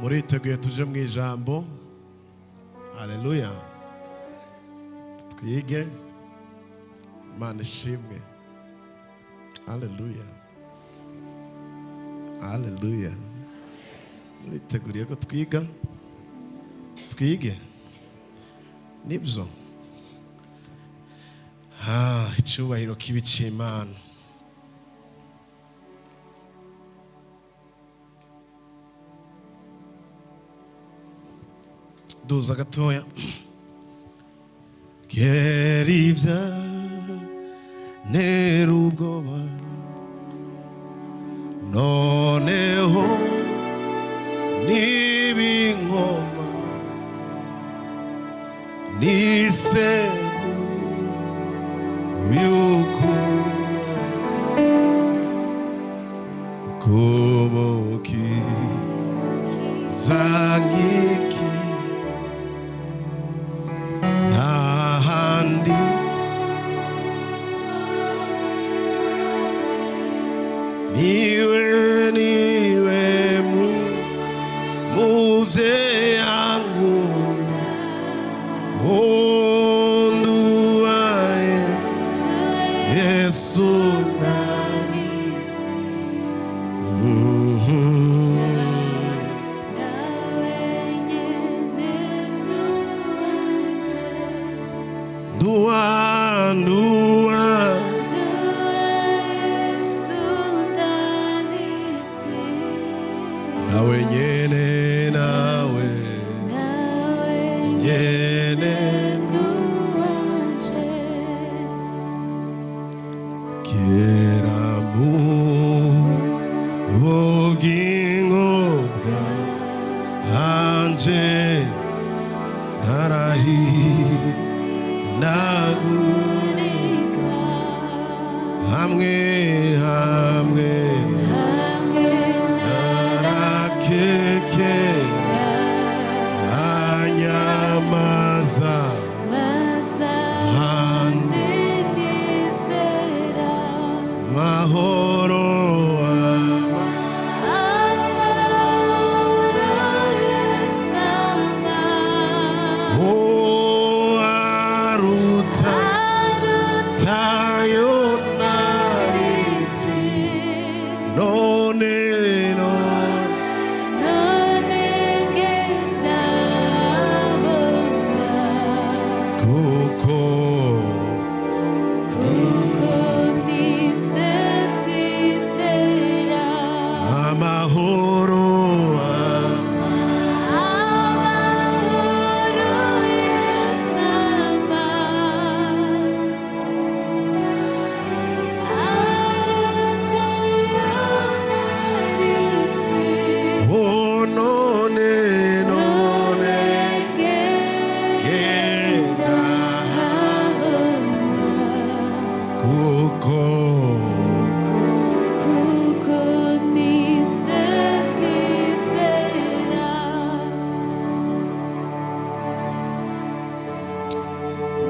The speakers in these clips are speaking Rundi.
Muriteguye tuje mu ijambo? Haleluya! Twige. Imana ishimwe. Haleluya, haleluya! Muriteguriye ko twiga? Twige nibyo. Ah, icyubahiro kibe icy'Imana. Duza gatoya. Kera ibyantera ubwoba, noneho n'ibinkoma nisegu y'ukuboko k'Umukiza nkiki nta handi. Niwe, niwe mu muvyeyi ankunda onduwaye Yesu. Nduwa, nduwa. Nawe nyene, nawe nyene. Kera mu bugingo bwanje narahinagurika, hamwe hamwe narakekera, anyamaza handi mahoro ama. Oh, aruta tayo narizi, none none. Kuko amahoro Oh, none none genda kuko Kuko nise kwizera.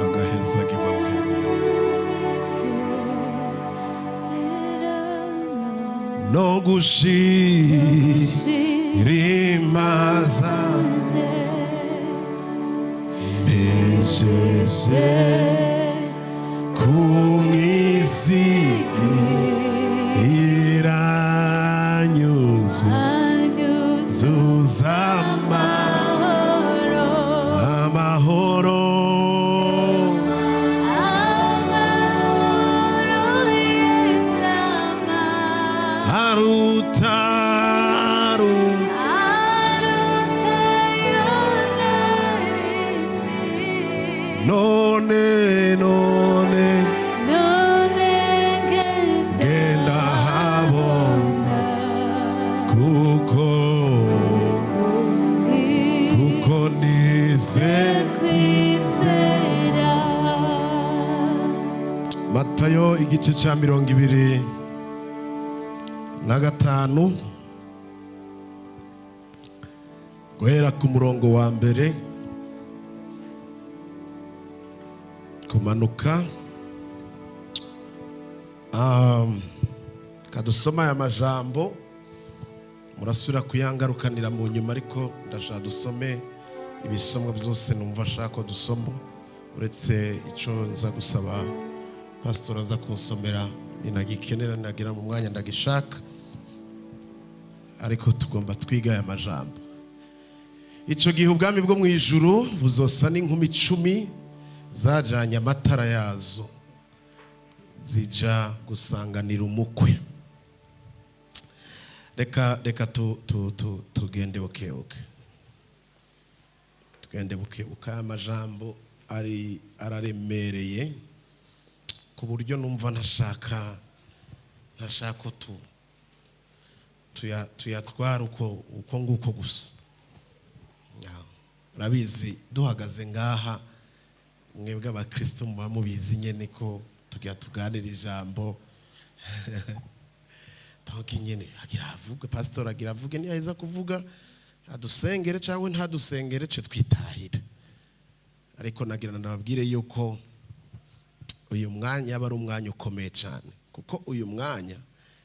Agahezagirwa mwemera no gushirimaza mpejeje kumwizigi iranyuzu zuzama amahoro. Arutaru none none genda habona kuko kuko nize. Kwizera. Matayo igice cya 25, guhera ku murongo wa mbere kumanuka. Kadusoma aya majambo. Murasubira kuyangarukanira mu nyuma, ariko ndashaka dusome ibisomwa byose numva ashaka ko dusoma, uretse icyo nza gusaba pasitori aza kunsomera ninagikenera, nagira mu mwanya ndagishaka, ariko tugomba twiga aya majambo. Icyo gihe ubwami bwo mu ijuru buzosa n'inkumi 10 zajanye amatara yazo zija gusanganira umukwe. Reka tugende bukebuke, tugende bukebuke. Aya majambo ari araremereye ku buryo numva ntashaka ko tuyatwara uko nguko gusa. Urabizi, duhagaze ngaha mwebwe abakristo muba mubizi nyene ko tugira tuganira ijambo. Donc nyene agira avuge, pastor agira avuge, ntiyaheza kuvuga adusengere cyangwa ntadusengere, ce twitahira. Ariko nagira ndababwire yuko uyu mwanya aba ari umwanya ukomeye cyane, kuko uyu mwanya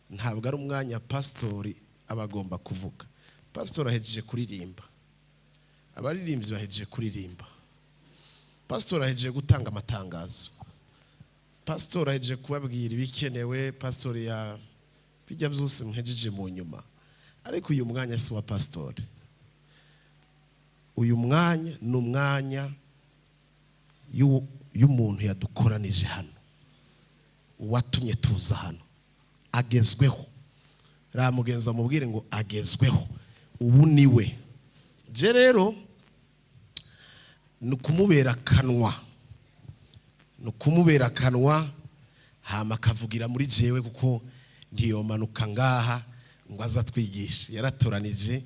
ntabwo ari umwanya pastori aba agomba kuvuga. Pastori ahejeje kuririmba, abaririmbyi bahejeje kuririmba, pastori ahejeje gutanga amatangazo, pastori ahejeje kubabwira ibikenewe, pastori ya bijya byose muhejeje mu nyuma. Ariko uyu mwanya si uwa pastori, uyu mwanya ni umwanya y'umuntu yadukoranije hano, uwatumye tuza hano agezweho. Raba mugenzi amubwire ngo agezweho ubu niwe. Je rero ni ukumubera akanwa, ni ukumubera akanwa, hama akavugira muri jewe, kuko ntiyomanuka ngaha ngo aze atwigishe. Yaratoranije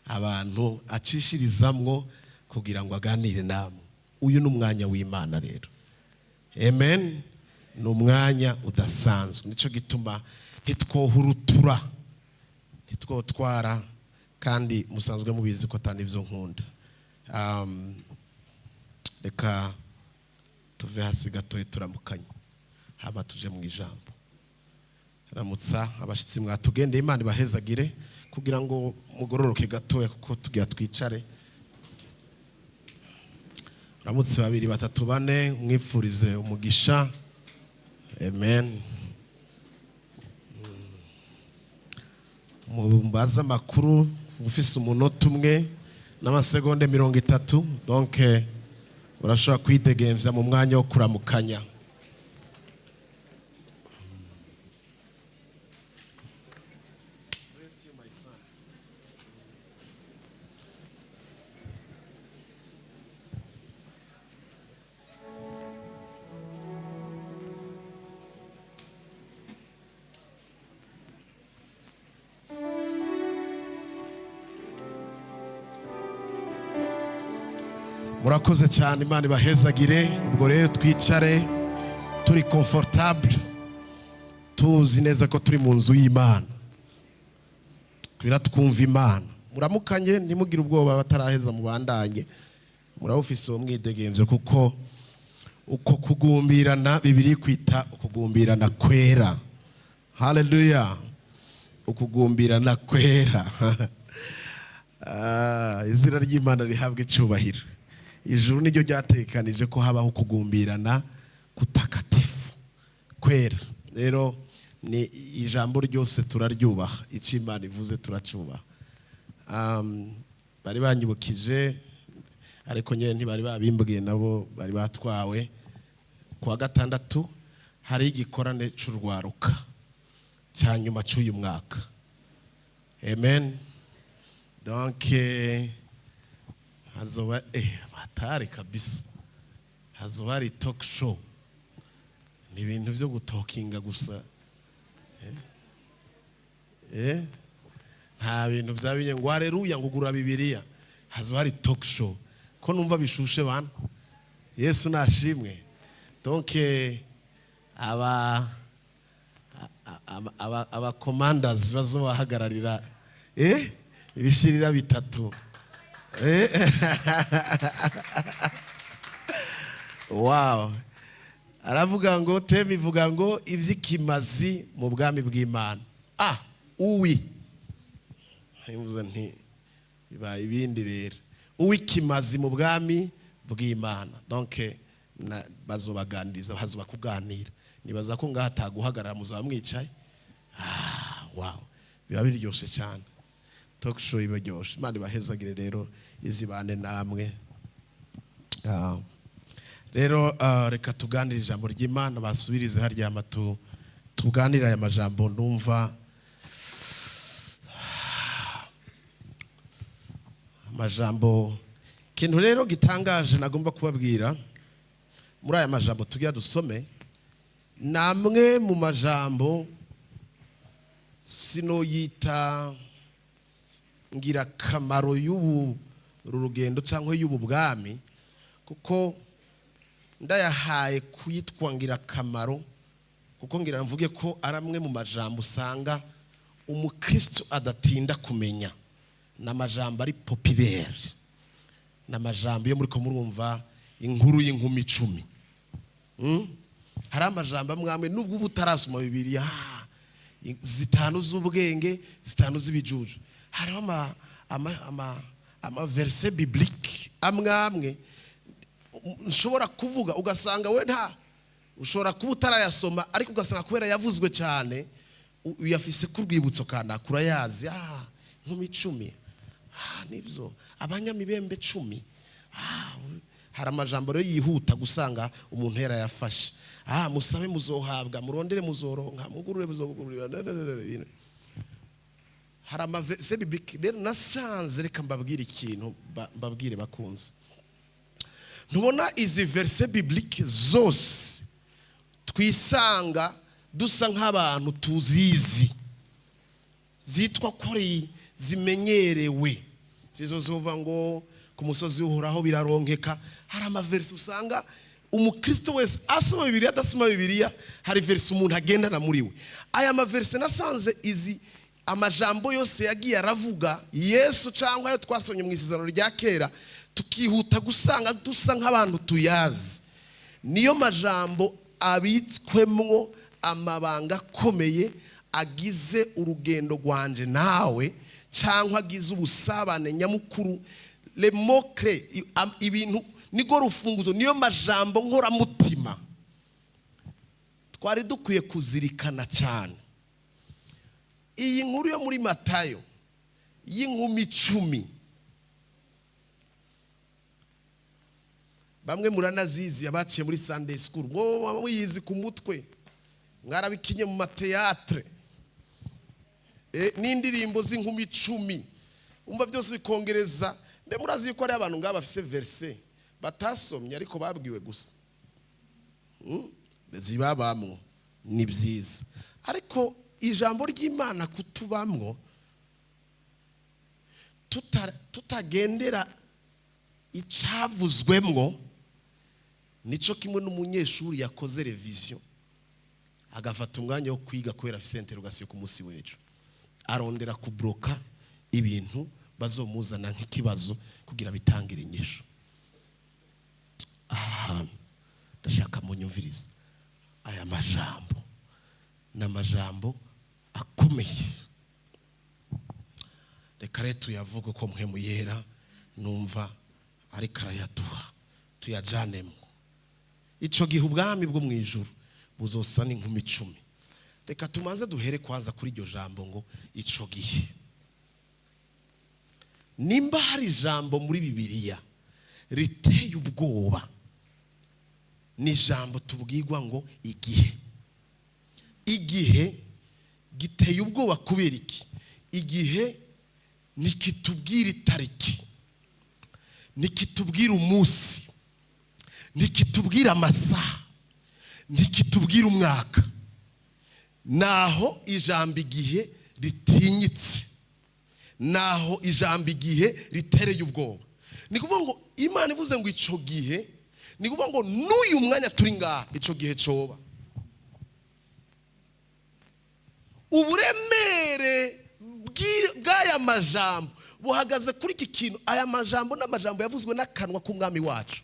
abantu acishirizamwo kugira ngo aganire namwe. Uyu ni umwanya w'Imana rero, amen. Ni umwanya udasanzwe, nicyo gituma ntitwohurutura, ntitwotwara, kandi musanzwe mubizi ko atari ibyo nkunda. Reka tuve hasi gatoya turamukanye, hama tuje mu ijambo. Ramutsa abashyitsi mwatugendeye, Imana ibahezagire, kugira ngo mugororoke gatoya kuko tugira twicare. Ramutse babiri batatu bane, mwifurize umugisha, amen. Mumbaze amakuru, ufise umunota umwe n'amasegonde 30, donc urashobora kwidegemvya mu mwanya wo kuramukanya. Murakoze cyane, Imana ibahezagire. Ubwo rero twicare turi comfortable, tuzi neza ko turi mu nzu y'Imana, twira twumva Imana. Muramukanye, ntimugire ubwoba bataraheza, mubandanye murawufise uwo mwidegemvyo, kuko uko kugumbirana Bibiliya kwita ukugumbirana kwera. Haleluya, ukugumbirana kwera. Izina ry'Imana rihabwe icyubahiro. Ijuru niryo ryatekanije ko habaho kugumbirana kutakatifu kwera. Rero ni ijambo ryose turaryubaha, icyo Imana ivuze turacyubaha. Bari banyibukije, ariko nyine ntibari babimbwiye, nabo bari batwawe. Kuwa gatandatu hari igikorane c'urwaruka cya nyuma cy'uyu mwaka, amen. Donc hazoba hatari kabisa, hazoba hari talk show, ni ibintu byo gutokinga gusa, nta bintu bya binye ngo haleluya ngo ugura Bibiliya. Hazoba hari talk show, ko numva bishushe bana. Yesu nashimwe. Donc aba commanders bazobahagararira ibishirira bitatu. Wow, aravuga ngo thème ivuga ngo ivy'ikimazi mu bwami bw'Imana. Uwi Mvuze nti bibaye ibindi rero, uw'ikimazi mu bwami bw'Imana. Donc bazobaganiriza, hazoba kuganira. Nibaza ko ngaha ataguhagarara, muzaba mwicaye. Ah, wow, biba biryoshe cyane, talk show iba iryoshe. Imana ibahezagire rero, izibane namwe. Ah. Rero reka tuganire ijambo ry'Imana, basubirize haryama, tuganire aya majambo. Ndumva amajambo. Ikintu rero gitangaje nagomba kubabwira muri aya majambo tujya dusome, ni amwe mu majambo sinoyita ngirakamaro y'ubu uru rugendo cyangwa y'ubu bwami, kuko ndayahaye kuyitwa ngirakamaro, kuko ngira mvuge ko ari amwe mu majambo usanga umukristo adatinda kumenya. Ni amajambo ari populaire, ni amajambo yo muri ko murumva inkuru y'inkumi 10. Hari amajambo amwe amwe nubwo uba utarasoma Bibiliya, zitanu z'ubwenge, zitanu z'ibijuju, hariho ama verset biblique amwe amwe nshobora kuvuga, ugasanga we nta ushobora kuba utarayasoma, ariko ugasanga kubera yavuzwe cyane uyafise ku rwibutso kanaka, urayazi. Ah, inkumi 10, ah, nibyo, abanyamibembe 10. Ah, hari amajambo rero yihuta gusanga umuntu yarayafashe. Ah, musabe muzohabwa, murondere muzoronka, mugurure muzogururira. Hari ama verset biblique rero nasanze. Reka mbabwire ikintu, mbabwire bakunze. Ntubona izi verset biblique zose twisanga dusa nk'abantu tuzizi, zitwa ko ari zimenyerewe, zizo zova ngo ku musozi w'Uhoraho biraronkeka. Hari ama verset usanga umukristo wese asoma Bibiliya, adasoma Bibiliya, hari verset umuntu agendana muri we. Aya ma verset nasanze, izi amajambo yose yagiye aravuga Yesu cyangwa ayo twasomye mu Isezerano rya Kera, tukihuta gusanga dusa nk'abantu tuyazi, niyo majambo abitswemwo amabanga akomeye agize urugendo rwanje nawe, cyangwa agize ubusabane nyamukuru, lemokre ibintu nigo rufunguzo, niyo majambo nkoramutima twari dukwiye kuzirikana cyane. Iyi nkuru yo muri Matayo y'inkumi 10, bamwe muranazizi, abaciye muri Sunday school mwo muyizi ku mutwe, mwarabikinye mu ma théâtre, n'indirimbo z'inkumi 10, umva byose bikongereza. Mbe murazi yuko ari abantu ngaba bafise verset batasomye ariko babwiwe gusa? Zibabamwo ni byiza, ariko ijambo ry'Imana kutubamwo tutagendera icavuzwemwo, nico kimwe n'umunyeshuri yakoze révision, agafata umwanya wo kwiga kubera afise interrogation ku munsi w'ejo, arondera kubloka ibintu bazomuzana nk'ikibazo kugira bitangire inyishu. Aha hantu ndashaka munyumvirize. Aya majambo ni amajambo akomeye. Reka rero tuyavuge uko Mpwemu Yera numva ariko arayaduha, tuyajanemo. Ico gihe ubwami bwo mu ijuru buzosa n'inkumi 10. Reka tumaze duhere kwanza kuri iryo jambo ngo ico gihe. Nimba hari ijambo muri Bibiliya riteye ubwoba, ni ijambo tubwirwa ngo igihe. Igihe giteye ubwoba kubera iki? Igihe ntikitubwira itariki, ntikitubwira umunsi, ntikitubwira amasaha, ntikitubwira umwaka. Naho ijambo igihe ritinyitse, naho ijambo igihe ritereye ubwoba. Ni kuvuga ngo Imana ivuze ngo ico gihe, ni kuvuga ngo n'uyu mwanya turi ngaha ico gihe coba. Uburemere bw'aya majambo buhagaze kuri iki kintu. Aya majambo n'amajambo yavuzwe n'akanwa k'umwami wacu,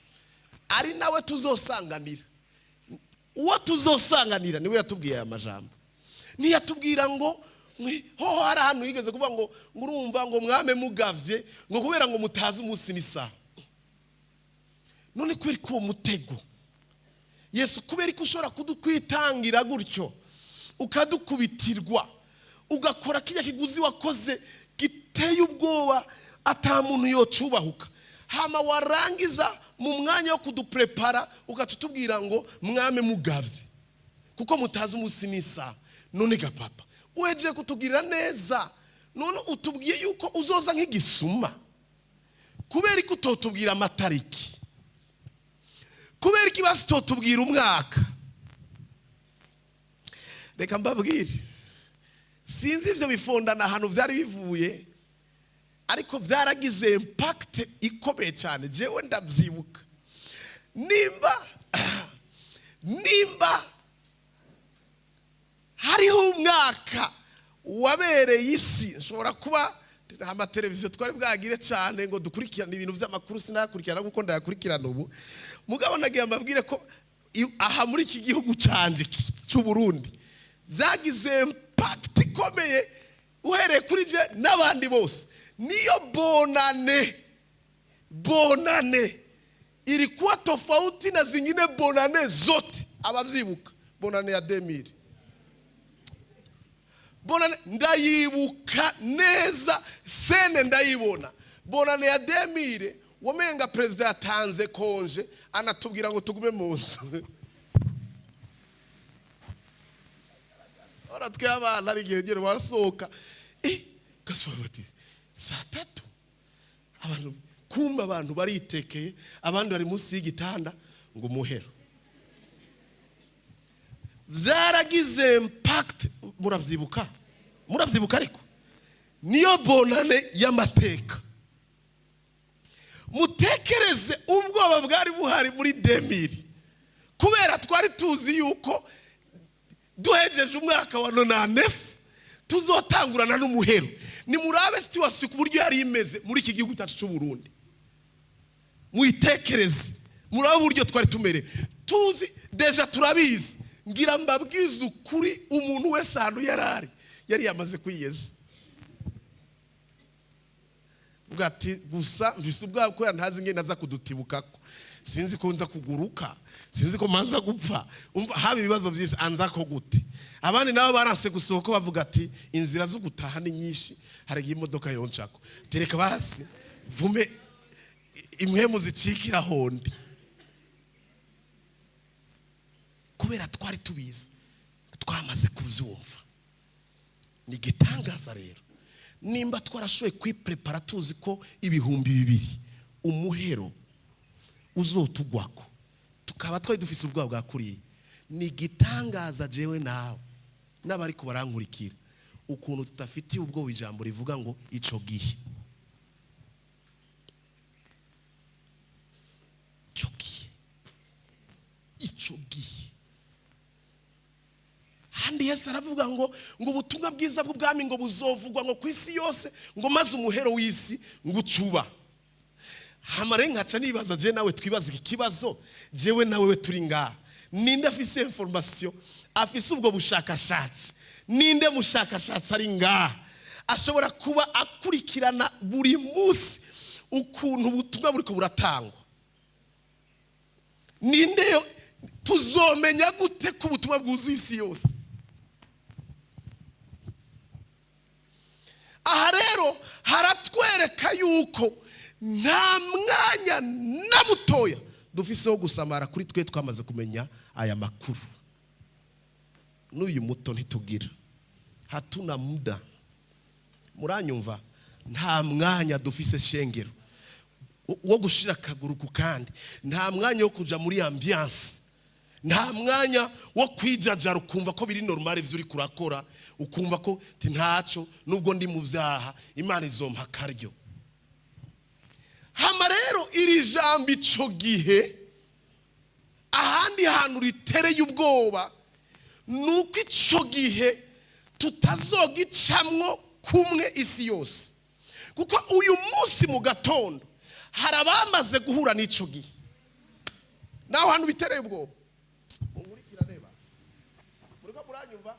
ari nawe tuzosanganira. Uwo tuzosanganira niwe yatubwiye aya majambo. Ntiyatubwira ngo Hoho hari ahantu higeze kuvuga ngo urumva ngo mwame mugavye, ngo kubera ngo mutazi umunsi n'isaha. None kubera ko uwo mutego, Yesu, kubera ko ushobora kudukwitangira gutyo, ukadukubitirwa, ugakora kijya kiguzi wakoze giteye ubwoba, ata muntu yocubahuka, hama warangiza mu mwanya wo kuduprepara ugaca utubwira ngo mwame mugavye kuko mutazi umunsi n'isaha. None ga papa, uhejeje kutugirira neza, none utubwiye yuko uzoza nk'igisuma. Kubera ko utotubwira amatariki? Kubera ko ibasi utotubwira umwaka? Reka mbabwire, sinzi ibyo bifondana ahantu byari bivuye, ariko byaragize impact ikomeye cyane. Jewe ndabyibuka, nimba hariho umwaka wabereye isi, nshobora kuba amateleviziyo twari bwagire cyane ngo dukurikirane ibintu by'amakuru, sinayakurikirana kuko ndayakurikirana ubu. Mugabo nagiye mbabwire ko aha muri iki gihugu canje cy'u Burundi byagize impact ikomeye, uhereye kuri je n'abandi bose. Niyo bonane, bonane ilikuwa tofauti na zingine bonane zote. Ababyibuka bonane ya 2000, bonane ndayibuka neza, scène ndayibona. Bonane ya 2000, wamenga perezida yatanze congé, anatubwira ngo tugume mu nzu. Ora twe abana ari igihe ugera barasohoka, gasohoka bati saa 3, abantu kumva abantu baritekeye, abandi bari munsi y'igitanda ngo umuhero. Byaragize impact. Murabyibuka? Murabyibuka? Ariko niyo bonane y'amateka. Mutekereze ubwoba bwari buhari muri 2000, kubera twari tuzi yuko duhejeje umwaka wa 99 tuzotangurana n'umuhero. Nimurabe situation ku buryo yari imeze muri iki gihugu cyacu cy'u Burundi, muyitekereze, murabe uburyo twari tumerewe, tuzi déjà, turabizi. Ngira mbabwize ukuri, umuntu wese ahantu yari ari yari yamaze kwiyeza, uvuga ati gusa mvise ubwabo kubera ntazi ngenda aza kudutibukako, sinzi ko nza kuguruka, sinzi ko manza gupfa. Umva haba ibibazo byinshi, anza ko gute. Abandi nabo baranse gusohoka, bavuga ati inzira zo gutaha ni nyinshi, hari igihe imodoka yoncako, tereka basi vume impwemu zicikira hondi, kubera twari tubizi, twamaze kubyumva. Ni igitangaza rero nimba twarashoboye kwiprepara tuzi ko 2000 umuhero uzotugwako, tukaba twari dufise ubwoba bwa kuriya. Ni igitangaza jewe nawe n'abariko barankurikira ukuntu tudafitiye ubwoba ijambo rivuga ngo ico gihe, ico gihe, ico gihe. Handi Yesu aravuga ngo ubutumwa bwiza bw'ubwami ngo buzovugwa ngo ku isi yose, ngo maze umuhero w'isi ngo ucuba. Hama rero nkaca nibaza, je nawe twibaza iki kibazo, jewe nawe we turi ngaha, ninde afise information, afise ubwo bushakashatsi? Ninde mushakashatsi ari ngaha ashobora kuba akurikirana buri munsi ukuntu ubutumwa buriko buratangwa? Ninde tuzomenya gute ko ubutumwa bwuzuye isi yose? Aha rero haratwereka yuko nta mwanya na mutoya dufise wo gusamara kuri twe twamaze kumenya aya makuru. N'uyu muto ntitugira, hatuna muda. Muranyumva? Nta mwanya dufise, shengero, wo gushira akaguru ku kandi, nta mwanya wo kuja muri ambiance, nta mwanya wo kwijajara ukumva ko biri normal ivyo uri kurakora, ukumva ko ti ntaco, nubwo ndi mu vyaha Imana izompa akaryo. Hama rero iri jambo ico gihe, ahandi hantu ritereye ubwoba nuko ico gihe tutazogicamwo kumwe isi yose, kuko uyu munsi mu gatondo hari abamaze guhura n'ico gihe. Naho hantu bitereye ubwoba, munkurikirane ba, muriko muranyumva?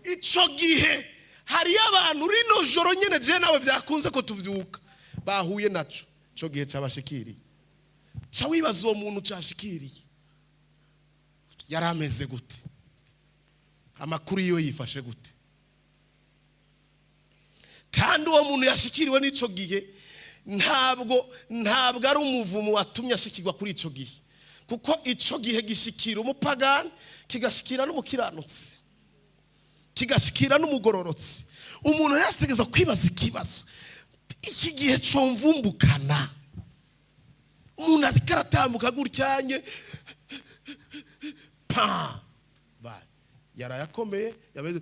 Ico gihe Hariyo abantu rino joro nyine je nawe byakunze ko tuvyuka bahuye naco, ico gihe cabashikiriye. Ca wibaza uwo muntu cashikiriye yari ameze gute, amakuru yiwe yifashe gute? Kandi uwo muntu yashikiriwe n'ico gihe ntabwo ari umuvumo watumye ashikirwa kuri ico gihe, kuko ico gihe gishikira umupagani, kigashikira n'umukiranutsi, kigashikira n'umugororotsi. Umuntu yategeza kwibaza ikibazo: iki gihe comvumbukana, umuntu ariko aratambuka gutyanye, pa ba yaraye akomeye, yameze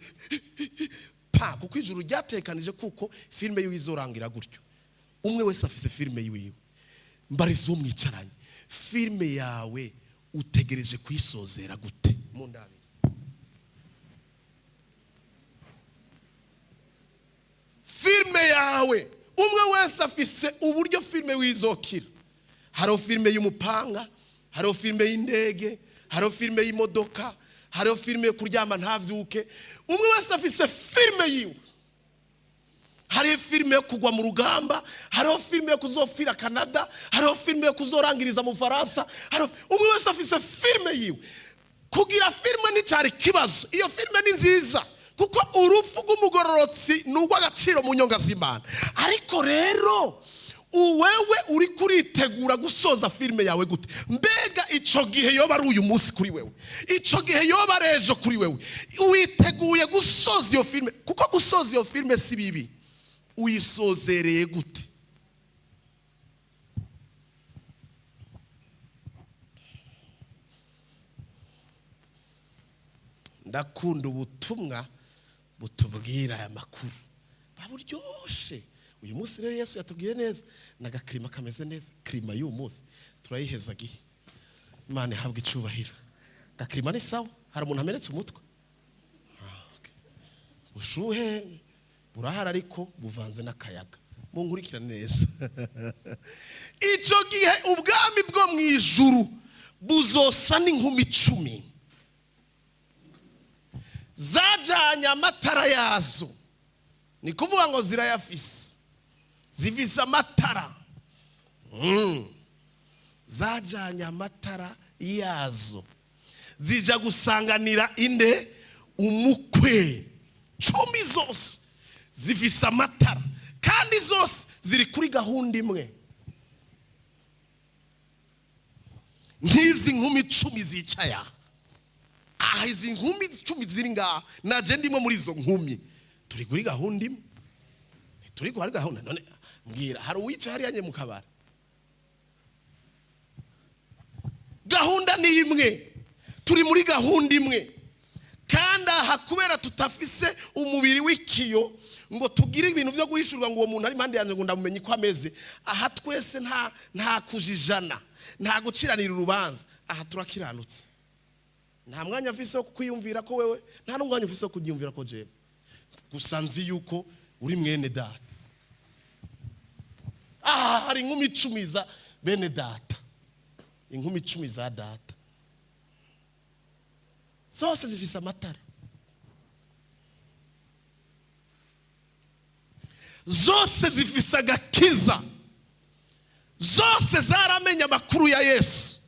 pa, kuko ijuru ryatekanije kuko filime yiwe izorangira gutyo. Umwe wese afise filime yiwe. Mbariza uwo mwicaranye: filime yawe utegereje kuyisozera gute? Mu ndabire filime yawe. Umwe wese afise uburyo filime wizokira. Hariho filime y'umupanga, hariho filime y'indege, hariho filime y'imodoka, hariho filime yo kuryama ntavyuke. Umwe wese afise filime yiwe. Hariho filime yo kugwa mu rugamba, hariho filime yo kuzopfira Canada, hariho filime yo kuzorangiriza mu Faransa. Umwe wese afise filime yiwe. Kugira filime nticyari ikibazo, iyo filime ni nziza, kuko urupfu rw'umugororotsi ni urw'agaciro mu nyonga z'Imana. Ariko rero uwewe uri kuritegura gusoza filime yawe gute? Mbega ico gihe yoba ari uyu munsi kuri wewe, ico gihe yoba ari ejo kuri wewe, witeguye gusoza iyo filime? Kuko gusoza iyo filime si bibi, uyisozereye gute? Ndakunda ubutumwa butubwira aya makuru, baburyoshe. Uyu munsi rero Yesu yatubwiye neza, n'agakirima kameze neza. Kirima y'uyu munsi turayiheza gihe, Imana ihabwa icubahiro. Gakirima ni sawa. Hari umuntu amenetse umutwe? Ah, okay. Bushuhe burahari ariko buvanze n'akayaga. Munkurikirane neza. Icyo gihe ubwami bwo mu ijuru buzosa n'inkumi 10 zajanye amatara yazo. Ni kuvuga ngo zirayafise, zifise amatara. Zajanye amatara yazo, zija gusanganira inde? Umukwe. 10 zose zifise amatara, kandi zose ziri kuri gahunda imwe. Nk'izi nkumi 10 zicaye aha, aha izi nkumi 10 ziri ngaha, naje ndimo muri izo nkumi, turi kuri gahunda imwe, turi kuri gahunda. None mbwira, hari uwicaye hariya nye mu kabari? Gahunda ni imwe, turi muri gahunda imwe. Kandi aha kubera tutafise umubiri w'ikiyo ngo tugire ibintu byo guhishurwa ngo uwo muntu ari impande yanjye ngo ndamumenye uko ameze, aha twese nta kujijana, nta guciranira urubanza. Aha turakiranutse. Nta mwanya mfise wo kwiyumvira ko wewe, nta n'umwanya mfise wo kubyiyumvira ko jewe. Gusa nzi yuko uri mwene data. Aha hari inkumi 10 za bene data, inkumi 10 za data, zose zifise amatara, zose zifise agakiza, zose zaramenye amakuru ya Yesu,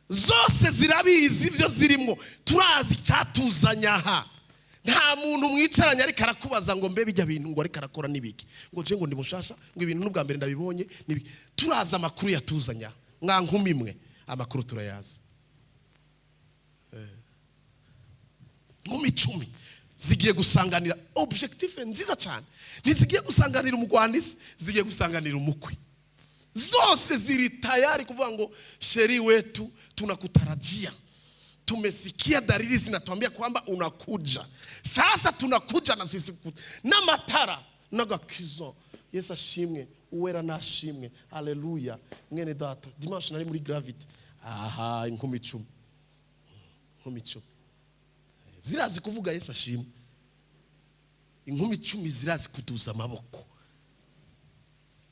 zose zirabizi ibyo zirimo. Turazi icyatuzanye aha. Nta muntu mwicaranye ariko arakubaza ngo mbe bijya bintu ngo ariko arakora n'ibiki, ngo je ngo ndi mushasha, ngo ibintu n'ubwa mbere ndabibonye n'ibiki. Turazi amakuru yatuzanye aha. Mwa nkumi imwe, amakuru turayazi. Nkumi 10 zigiye gusanganira objectif nziza cyane. Ntizigiye gusanganira umugwanisi, zigiye gusanganira umukwe. Zose ziri tayari kuvuga ngo chéri wetu, tunakutarajia, tumesikia dalili zinatuambia kwamba unakuja. Sasa tunakuja na sisi n'amatara n'agakizo. Yesu ashimwe, uwera nashimwe, haleluya. Mwene data, dimanche nari muri Gravity. Aha inkumi 10, inkumi 10 zirazi kuvuga Yesu ashimwe. Inkumi 10 zirazi kuduza amaboko.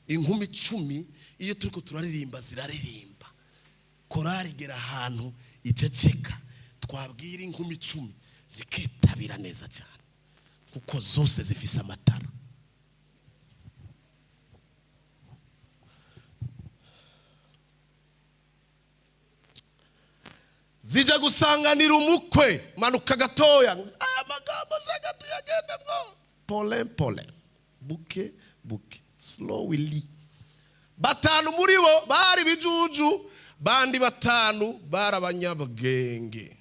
Inkumi 10 iyo turiko turaririmba ziraririmba. Korari igera ahantu iceceka, twabwira inkumi 10 zikitabira neza cyane. Kuko zose zifise amatara. Zijya gusanganira umukwe. Manuka gatoya, aya magambo nshaka tuyagendemo pole pole, buke buke, slowly. Batanu muri bo bari bijuju, bandi batanu bari abanyabwenge,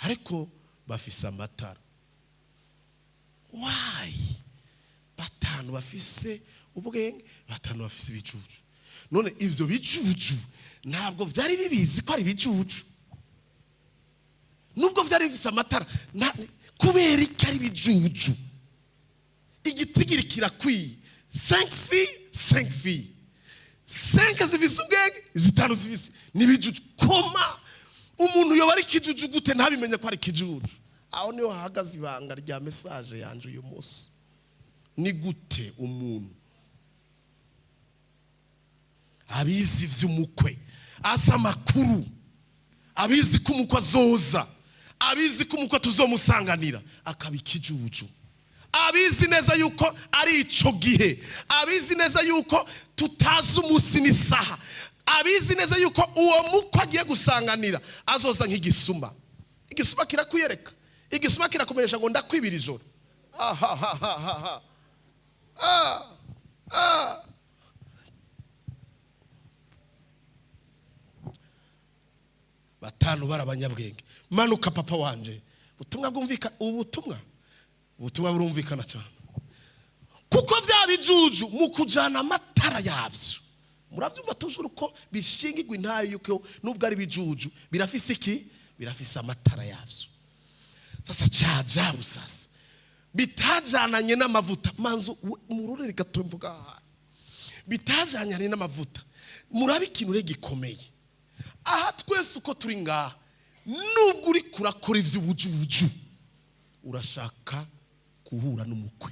ariko bafise amatara. Why batanu bafise ubwenge, batanu bafise ibijuju? None ivyo bijuju ntabwo vyari bibizi ko ari ibijuju, nubwo vyari bifise amatara? Kubera iki ari ibijuju? Igitigiri kirakwiye: 5 filles, 5 filles, 5 zifise ubwenge, zitanu zifise n'ibijuju. Koma umuntu yoba ari ikijuju gute ntabimenye ko ari ikijuju? Aho niho hahagaze ibanga rya message yanje uyu munsi. Ni gute umuntu abizi ivy'umukwe, azi amakuru, abizi ko umukwe azoza, abizi ko umukwe tuzomusanganira, akaba ikijuju, abizi neza yuko ari ico gihe, abizi neza yuko tutazi umunsi n'isaha, abizi neza yuko uwo mukwe agiye gusanganira azoza nk'igisuma? Igisuma kirakwiyereka, igisuma kirakumenyesha ngo ndakwibira ijoro. Ahahahaha. Ah, ah. Batanu bari abanyabwenge. Manuka, papa wanje. Ubutumwa bwumvika, ubutumwa burumvikana cyane, kuko bya bijuju mu kujana amatara yavyo, muravyumva tujuru ko bishingirwa intayo yuko nubwo ari bijuju birafise iki? Birafise amatara yavyo. Sasa cajabu, sasa bitajananye n'amavuta. Manzu murorere gato, mvuga aha bitajanyanye n'amavuta. Murabe ikintu rero gikomeye aha. Twese uko turi ngaha, nubwo uri kurakora ivy'ubujuju, urashaka guhura n'umukwe.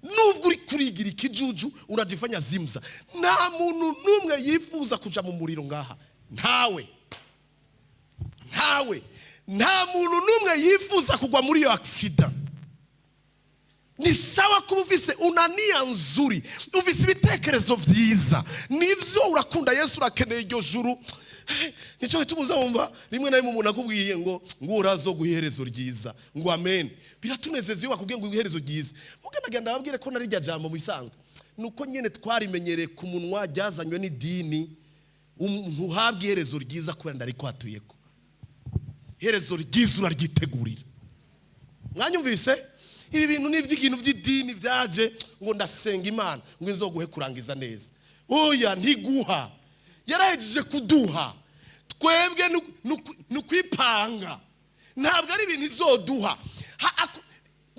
Nubwo uri kurigira ikijuju, urajifanya zimza, nta muntu n'umwe yifuza kuja mu muriro ngaha. Ntawe, ntawe. Nta muntu n'umwe yifuza kugwa muri iyo accident. Ni sawa kuba ufise una nia nzuri, ufise ibitekerezo vyiza, nivyo, urakunda Yesu, urakeneye iryo juru. Nicyo gituma uzumva rimwe na rimwe umuntu akubwiye ngo urazo guha iherezo ryiza, ngo amen. Biratunezeza iyo bakubwiye ngo iherezo ryiza. Muganagenda ababwire ko na rirya jambo mu bisanzwe nuko nyene twarimenyereye ku munwa, ryazanywe n'idini. Umuntu uhabwa iherezo ryiza kubera ndarikwatuyeko. Iherezo ryiza uraryitegurira. Mwanyumvise? Ibi bintu ni iby'ibintu by'idini byaje, ngo ndasenga Imana ngo inzoguhe kurangiza neza. Oya, ntiguha, yarahejeje kuduha. Twebwe ni ukwipanga, ntabwo ari ibintu izoduha.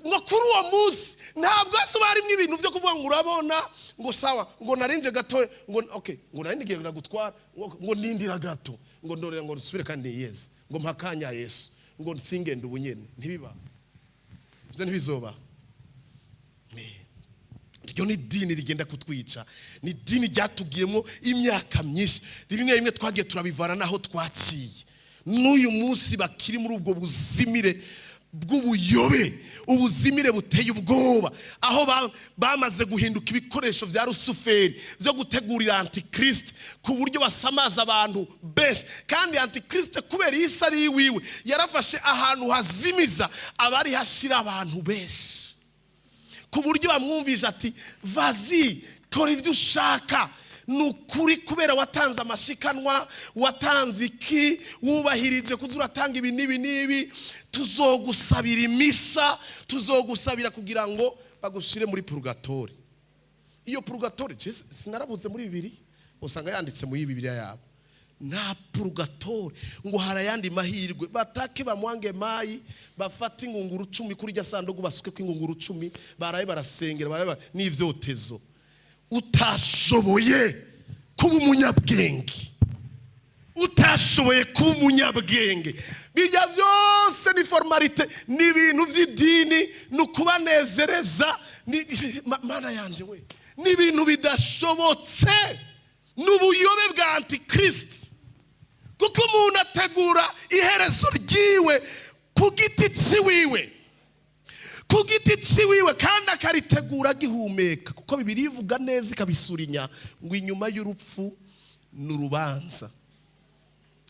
Ngo kuri uwo munsi ntabwo hazoba harimo ibintu byo kuvuga ngo urabona, ngo sawa, ngo narinze gato, ngo okay, ngo narindi ngiye gutwara, ngo nindira gato, ngo ndorera, ngo nsubire kandi niyeze, ngo mpakanya Yesu, ngo nsingende ubunyene. Ntibiba ivyo, ntibizoba. Iryo ni idini rigenda kutwica, ni idini ryatugiyemo imyaka myinshi. Rimwe rimwe twagiye turabivana n'aho twaciye. N'uyu munsi bakiri muri ubwo buzimire bw'ubuyobe, ubuzimire buteye ubwoba, aho bamaze guhinduka ibikoresho bya Rusuferi byo gutegurira Antikristo, ku buryo basamaza abantu benshi. Kandi Antikristo, kubera iyi si ari iwiwe, yarafashe ahantu hazimiza abari hashira abantu benshi, ku buryo bamwumvisha ati: "Vas-y, kora ibyo ushaka." Ni ukuri, kubera watanze amashikanwa, watanze iki, wubahirije kuza uratanga ibi n'ibi n'ibi, tuzogusabira imisa, tuzogusabira kugira ngo bagushire muri purugatori. Iyo purugatori sinarabuze muri bibiri, usanga yanditse muri Bibiliya yabo. Nta purugatori, ngo hari ayandi mahirwe. Batake bamwange mayi, bafate ingunguru 10 kuri irya sanduku, basuke ko ingunguru 10, baraye barasengera, baraye n'ivyotezo. Utashoboye kuba umunyabwenge, utashoboye kuba umunyabwenge, bijya byose ni formalité, ni ibintu by'idini, ni ukubanezereza. Mana yanjye we, ni ibintu bidashobotse, ni ubuyobe bwa Antikristo, kuko umuntu ategura iherezo ryiwe ku giti ciwiwe. Ku giti ciwiwe, kandi akaritegura agihumeka, kuko Bibiliya ivuga neza ikabisurinya ngo inyuma y'urupfu ni urubanza,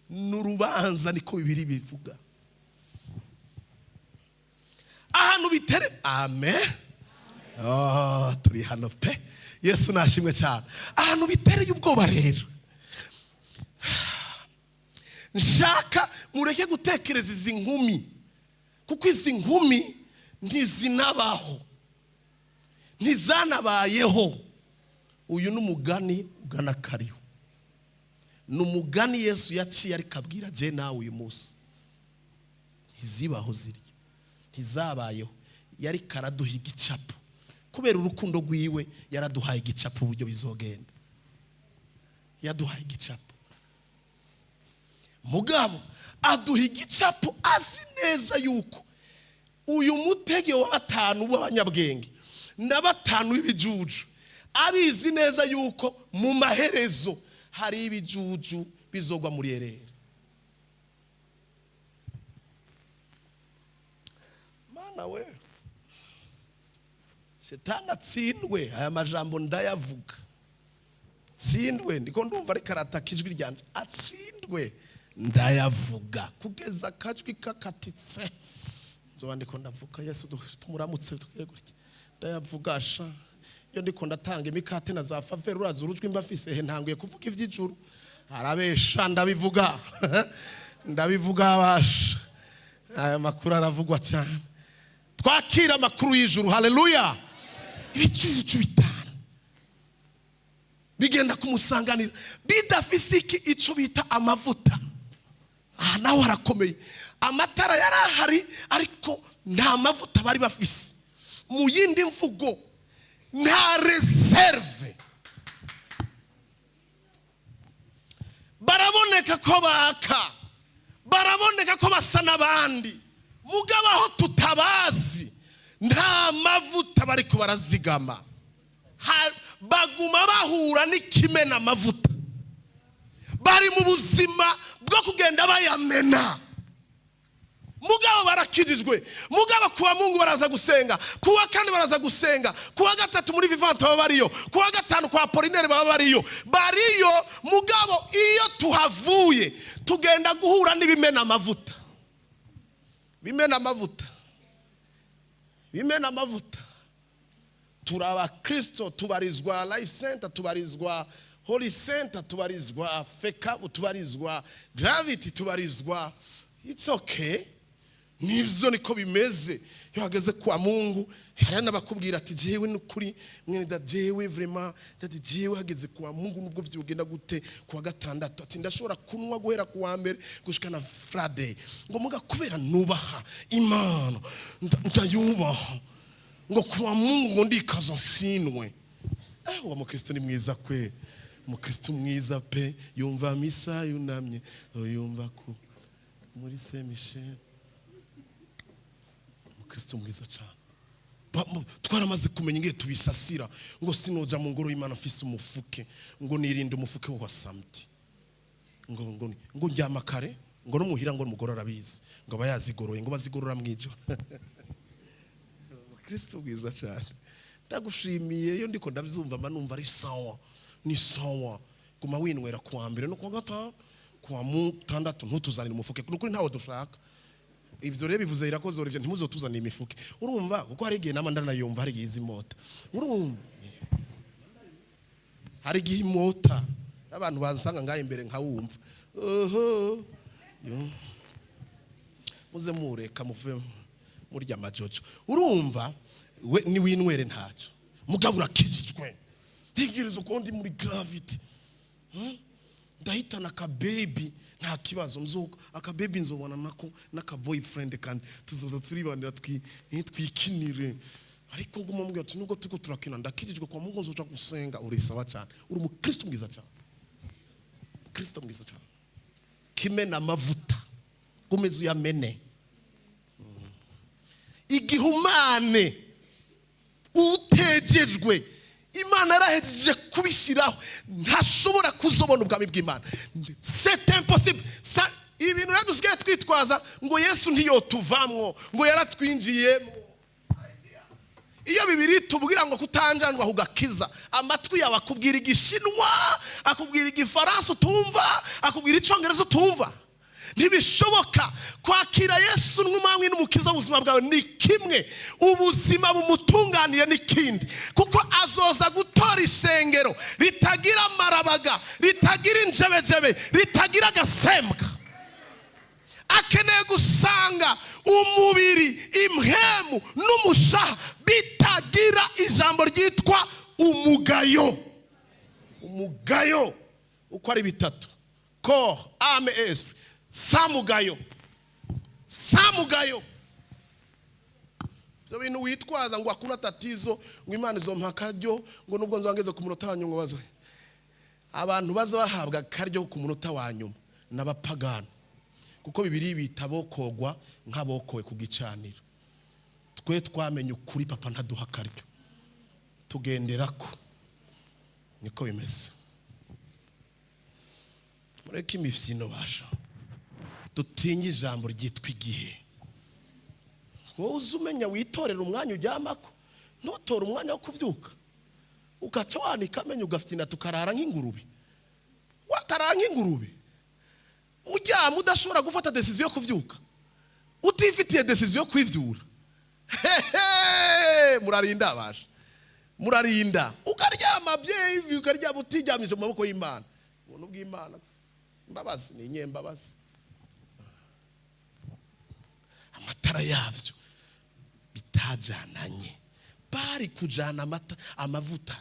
ni urubanza. Niko Bibiliya bivuga. Ahantu bitere amen. Oh, turi hano pe. Yesu nashimwe cyane. Ahantu bitereye ubwoba rero, nshaka mureke gutekereza izi nkumi, kuko izi nkumi ntizinabaho, ntizanabayeho. Uyu ni umugani ugana kariho, ni umugani Yesu yaciye ariko abwira je nawe uyu munsi. Ntizibaho zirya, ntizabayeho. Yari karaduha igicapo kubera urukundo rwiwe. Yaraduhaye igicapo uburyo bizogenda. Yaduhaye igicapo, mugabo aduha igicapo azi neza yuko uyu mutege wa batanu w'abanyabwenge na batanu b'ibijuju, abizi neza yuko mu maherezo hari ibijuju bizogwa muri erere. Mana we, Shetani atsindwe. Aya majambo ndayavuga, tsindwe. Ndiko ndumva ariko arataka ijwi ryanje. Atsindwe, ndayavuga kugeza akajwi kakatitse. Nzoba ndiko ndavuga. Yesu tumuramutse, tugire gutya. Ndayavuga sha. Iyo ndiko ndatanga imikate na za faveur, uraza urujwi mba mfise. He, ntanguye kuvuga ivy'ijuru, arabesha. Ndabivuga, ndabivuga abasha. Aya makuru aravugwa cyane. Twakira amakuru y'ijuru. Haleluya! Ibicucu bitanu bigenda kumusanganira bidafise iki? Ico bita amavuta. Aha naho harakomeye. Amatara yari ahari, ariko nta mavuta bari bafise. Mu yindi mvugo, nta réserve. Baraboneka ko baka, baraboneka ko basa n'abandi, mugabo aho tutabazi nta mavuta bariko barazigama. Baguma bahura n'ikimena amavuta. Bari mu buzima bwo kugenda bayamena, mugabo barakijijwe. Mugabo kuwa Mungu baraza gusenga, kuwa kane baraza gusenga, kuwa gatatu muri Vivante baba bariyo, kuwa gatanu kwa Apolinere baba bariyo, bariyo. Mugabo iyo tuhavuye tugenda guhura n'ibimena amavuta, bimena amavuta, bimena amavuta. Turi abakristo, tubarizwa Life Center, tubarizwa Holy Center, tubarizwa Fekabu, tubarizwa Gravity, tubarizwa. It's okay, nibyo, niko bimeze. Iyo hageze kwa Mungu, hari n'abakubwira ati: "Jewe n'ukuri mwene da, jewe vraiment dati, jewe hageze kwa Mungu, nubwo byogenda gute kuwa gatandatu," ati, "ndashobora kunywa guhera ku wa mbere gushika na Friday," ngo muga kubera nubaha Imana, ndayubaha, ngo kuwa Mungu ngo ndikaza nsinwe. Uwo mukristo ni mwiza kwe, umukristo mwiza pe. Yumva misa yunamye, yumva ku muri Saint Michel. Umukristo mwiza cyane. Twaramaze kumenya ingene tubisasira, ngo sinoja mu ngoro y'Imana mfise umufuke, ngo nirinde umufuke wa samedi, ngo ndyama kare, ngo no muhira ngo umugore arabizi, ngo aba yazigoroye, ngo bazigorora mwijoro. Umukristo mwiza cyane, ndagushimiye. Iyo ndiko ndabyumva mba numva ari sawa, ni sawa. Guma winywera kuwa mbere no kuwa gatanu, kuwa mutandatu ntutuzanire umufuke. Nukuri ntawe dushaka. Ivyo rero bivuze irakoze ivyo, ntimuzotuzanire imifuke. Urumva, kuko hari igihe nama ndanayumva, hari igihe izi mota. Urumva, hari igihe imota abantu bansanga ngaho imbere nkawumva oho. Yo. Muze mureka muve murya amajojo. Urumva, we ni winywere ntaco, mugabo urakijijwe. Ntegereza uko ndi muri Gravity. Ndahitana aka baby, nta kibazo. Nzuko aka baby nzobona nako n'aka boyfriend, kandi tuzoza turibanira twikinire. Ariko ngo umubwira ati: "Nubwo turiko turakina, ndakirijwe, kwa Mungu nzoja gusenga." Urisaba cyane, uri umukristo mwiza cyane, umukristo mwiza cyane. Kimena amavuta, gumeza uyamene. Igihumane utegejwe, Imana yarahejeje kubishyiraho, ntashobora kuzobona ubwami bw'Imana. C'est impossible. Ibintu rero dusigaye twitwaza ngo Yesu ntiyotuvamwo, ngo yaratwinjiyemo. Iyo Bibiri tubwira ngo kutanjandwa kugakiza, amatwi yawe akubwira Igishinwa, akubwira Igifaransa utumva, akubwira Icyongereza utumva. Ntibishoboka. Kwakira Yesu nk'Umwami n'Umukiza w'ubuzima bwawe ni kimwe, ubuzima bumutunganiye n'ikindi, kuko azoza gutora ishengero ritagira amarabaga, ritagira injebejebe, ritagira agasembwa. Akeneye gusanga umubiri, impwemu n'umushaha bitagira ijambo ryitwa umugayo. Umugayo uko ari bitatu, corps, âme, esprit, sans mugayo, sans mugayo. Ibyo bintu witwaza ngo hakuna tatizo, ngo Imana izompa akaryo, ngo nubwo nzangeze ku munota wa nyuma, ngo bazo abantu baza bahabwa akaryo ku munota wa nyuma n'abapagani, kuko Bibiri bita bokogwa nk'abokowe ku gicaniro. Twe twamenye ukuri, Papa ntaduha akaryo, tugendera ko niko bimeze. Mureke imifyino basha, dutinye ijambo ryitwa igihe. Wowe uzi umenya witorera umwanya uryamako, ntutore umwanya wo kubyuka, ugaca wanika amenyo, ugafyina, tukarara nk'ingurube. Wakarara nk'ingurube, uryama udashobora gufata décision yo kubyuka, utifitiye décision yo kwivyura. Hehe, murarinda basha, murarinda. Ukaryama byevi, ukaryama utiryamije mu maboko y'Imana. Ubuntu bw'Imana, imbabazi ni inyembabazi. Amatara yavyo bitajananye, bari kujana amata, amavuta,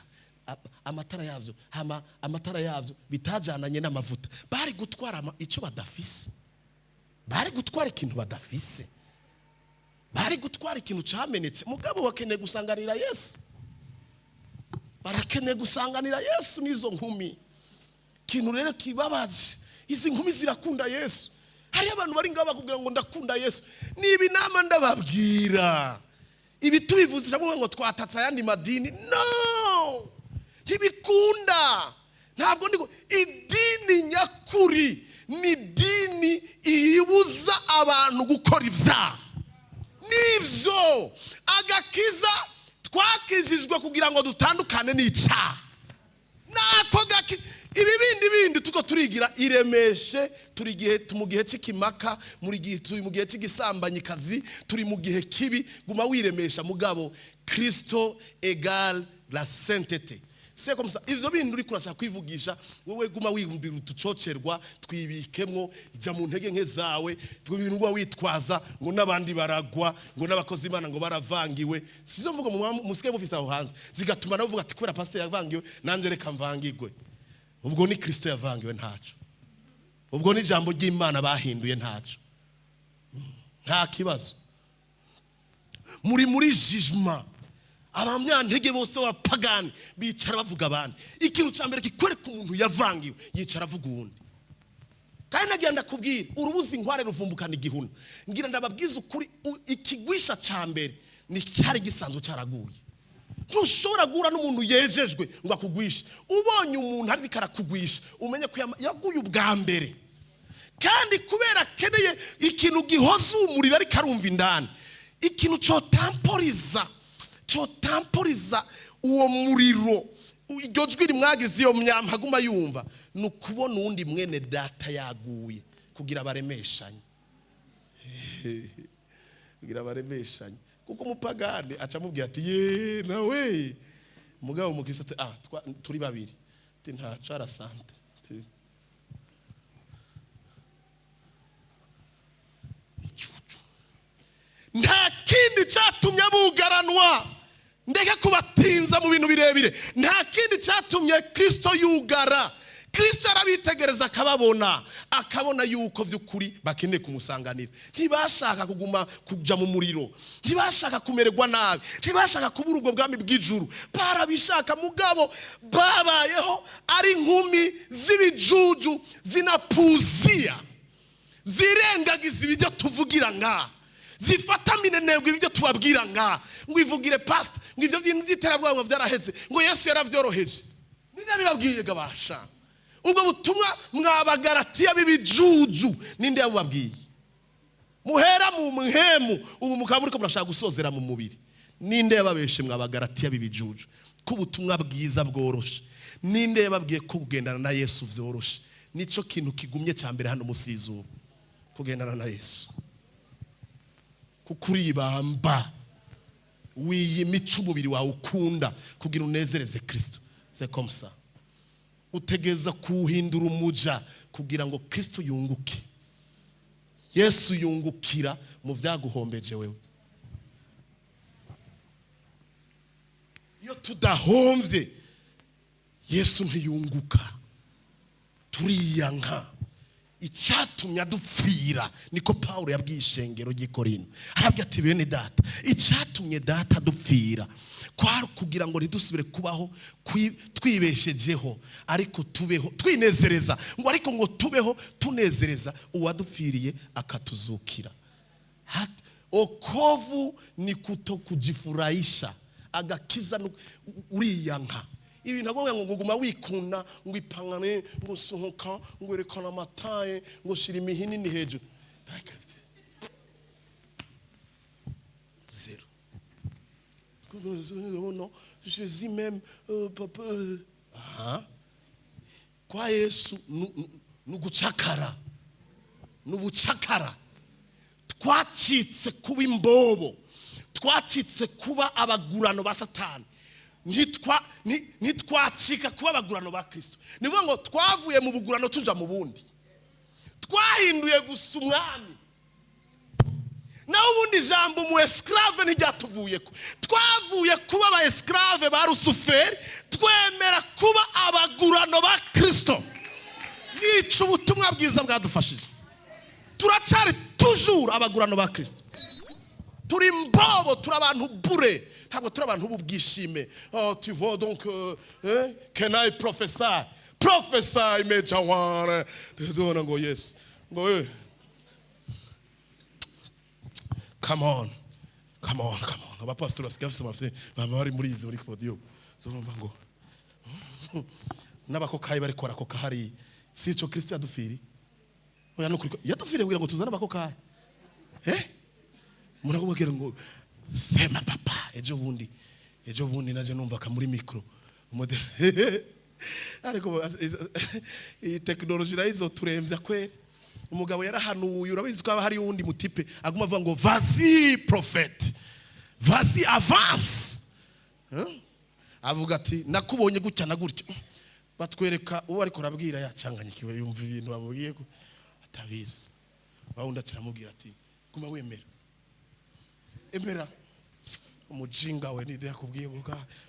amatara yavyo hama amatara yavyo bitajananye n'amavuta, bari gutwara icyo badafise, bari gutwara ikintu badafise, bari gutwara ikintu camenetse. Mugabo bakeneye gusanganira Yesu, barakeneye gusanganira Yesu n'izo nkumi. Ikintu rero kibabaje, izi nkumi zirakunda Yesu. Hariyo abantu bari ngaho bakubwira ngo ndakunda Yesu. Niba inama ndababwira ibi, tubivuze ngo twatatse ayandi madini, no ntibikunda. Ntabwo ndi idini nyakuri, ni idini ibuza abantu gukora ibyaha. Nibyo agakiza twakijijwe kugira ngo dutandukane n'icyaha. Nako gaki ibi bindi bindi tuko turigira iremeshe. Turi gihe mu gihe cy'ikimaka, muri gihe turi mu gihe cy'igisambanyikazi, turi mu gihe kibi. Guma wiremesha, mugabo Kristo égale la sainteté, c'est comme ça. Ivyo bindi uri kurashaka kwivugisha wewe, guma wiyumvira utucocerwa twibikemwo, jya mu ntege nke zawe. Ibyo bintu uba witwaza ngo n'abandi baragwa, ngo n'abakozi Imana ngo baravangiwe, sizo mvuga musigaye mufise aho hanze, zigatuma nawe uvuga ati kubera pasiteri yavangiwe, nanjye reka mvangigwe. Ubwo ni Kristo yavangiwe, ntaco. Ubwo ni ijambo ry'Imana bahinduye, ntaco, nta kibazo. Muri jugement, abanyantege bose b'abapagani bicara bavuga abandi. Ikintu cya mbere kikwereka umuntu yavangiwe, yicara avuga uwundi. Kandi nagira ndakubwira, urubuzi inkware ruvumbukana igihuna. Ngira ndababwiza ukuri, ikigwisha cya mbere ni cyari gisanzwe cyaraguye. Ntushobora guhura n'umuntu yejejwe ngo akugwishe. Ubonye umuntu ariko arakugwisha, umenye ko yaguye ubwa mbere, kandi kubera akeneye ikintu gihoza umuriro ariko arumva indani, ikintu cyotamporiza, cyotamporiza uwo muriro, iryo jwi rimwagize iyo myamba aguma yumva, ni ukubona uwundi mwene data yaguye, kugira baremeshanye, kugira baremeshanye. Kuko umupagani aca amubwira ati ye nawe, mugabo umukristo ati ah turi babiri, ati ntaco, arasante. Ati, icucu. Nta kindi cyatumye bugaranwa. Ndeke kubatinza mu bintu birebire. Nta kindi cyatumye Kristo yugara. Kristo arabitegereza, akababona, akabona yuko by'ukuri bakeneye kumusanganira. Ntibashaka kuguma kujya mu muriro, ntibashaka kumererwa nabi, ntibashaka kubura ubwo bwami bw'ijuru. Barabishaka, mugabo babayeho ari inkumi z'ibijuju, zinapuziya, zirengagiza ibyo tuvugira nka zifata minenebwe ibyo tubabwira, nka ngo ivugire pastor, ngo ibyo bintu by'iterabwoba ngo byaraheze, ngo Yesu yarabyoroheje. Ninde bibabwiye gabasha ubwo butumwa? Mwabagaratiya b'ibijuju, ninde yabubabwiye? Muhera mu muhemu, ubu mukaba muriko murashaka gusozera mu mubiri. Ninde yababeshe, mwabagaratiya b'ibijuju, ko ubutumwa bwiza bworoshe? Ninde yababwiye ko kugendana na Yesu vyoroshe? Nico kintu kigumye cya mbere hano musi y'izuba, kugendana na Yesu, kuko uribamba, wiyima ico umubiri wawe ukunda kugira unezereze Kristo. C'est comme ça, utegeza kuwuhindura umuja kugira ngo Kristo yunguke. Yesu yungukira mu vyaguhombeje wewe. Iyo tudahomvye, Yesu ntiyunguka. Turiyanka icyatumye adupfira. Niko Pawulo yabwiye ishengero ry'i Korinto, arabwira ati: "Bene data, icyatumye data adupfira kwari kugira ngo ntidusubire kubaho twibeshejeho, ariko tubeho twinezereza," ngo ariko ngo tubeho tunezereza uwadupfiriye akatuzukira. Okovu ni kuto kujifurahisha. Agakiza uriyanka ibintu agomba ngo guma wikunda, ngo ipangane, ngo sohoka, ngo erekana amataye, ngo shira imihinini hejuru. Zéro. Non, Jésus même papa, ah. Kwa Yesu nugucakara, nubucakara. Twacitse kuba imbobo, twacitse kuba abagurano ba Satani. Ntitwacika kuba abagurano ba Kristo. Ni ukuvuga ngo twavuye mu bugurano tuja mu bundi, twahinduye gusa umwami. Naho ubundi ijambo umu esclave ntiryatuvuyeko. Twavuye kuba aba esclave ba Rusuferi, twemera kuba abagurano ba Kristo. Nica ubutumwa bwiza bwadufashije. Turacyari toujours abagurano ba Kristo. Turi imbobo, turi abantu bure, ntabwo turi abantu b'ubwishime. Oh, tu vois donc, hein? Can I prophesy? Prophesy, major one. Tubona ngo yes, ngo come on, come on, come on. Abapasitori basigaye bafite amafye, baba bari muri izi muri podium, zurumva ngo n'abakokayi bariko barakoka hariya. Si ico Kristo yadufiriye? Oya, nukuri ko yadufiriye kugira ngo tuzane abakokayi. Umuntu akubwira ngo sema papa. Ejo bundi naje numva ka muri micro. Ariko iyi tekinoloji nayo izoturemvya kweri. Umugabo yarahanuye, urabizi ko haba hari uwundi mutipe aguma avuga ngo: "Vas-y prophète, vas-y, avance." Huh? Avuga ati: "Nakubonye gutya na gutya." Batwereka uwo ariko arabwira yacanganyikiwe, yumva ibintu bamubwiye ko atabizi. Wawundi acaramubwira ati: "Guma wemera, emera." Umujinga we, ninde yakubwiye ngo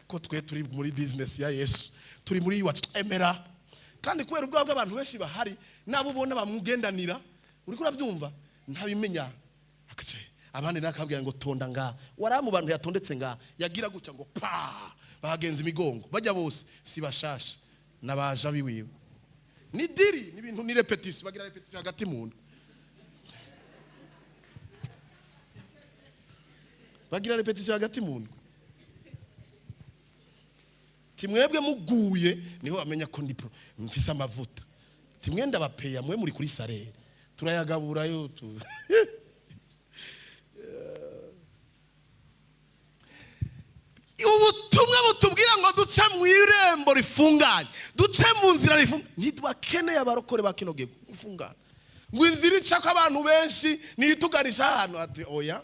ko twe turi muri business ya Yesu, turi muri iwacu? Emera. Kandi kubera ubwoba bw'abantu benshi bahari, nabo ubona bamugendanira, uriko urabyumva, ntabimenya. Akace abandi nakabwira ngo tonda nga wari mu bantu yatondetse nga yagira gutya ngo pa, bahagenza imigongo bajya bose si bashasha, nabaja biwiwe. Ni diri, ni ibintu, ni répétition, bagira répétition hagati mu ndwi, bagira répétition hagati mu ndwi. Timwebwe muguye niho bamenya ko ndi pro, mfise amavuta. Timwe ndabapeya, mwe muri kuri salaire, turayagabura yo tu. Ubutumwa butubwira ngo duce mu irembo rifunganye, duce mu nzira rifunganye. Ntitwakeneye abarokore ba kino gihe gufungana, ngo inzira icako abantu benshi ntituganisha ahantu. Ati: "Oya,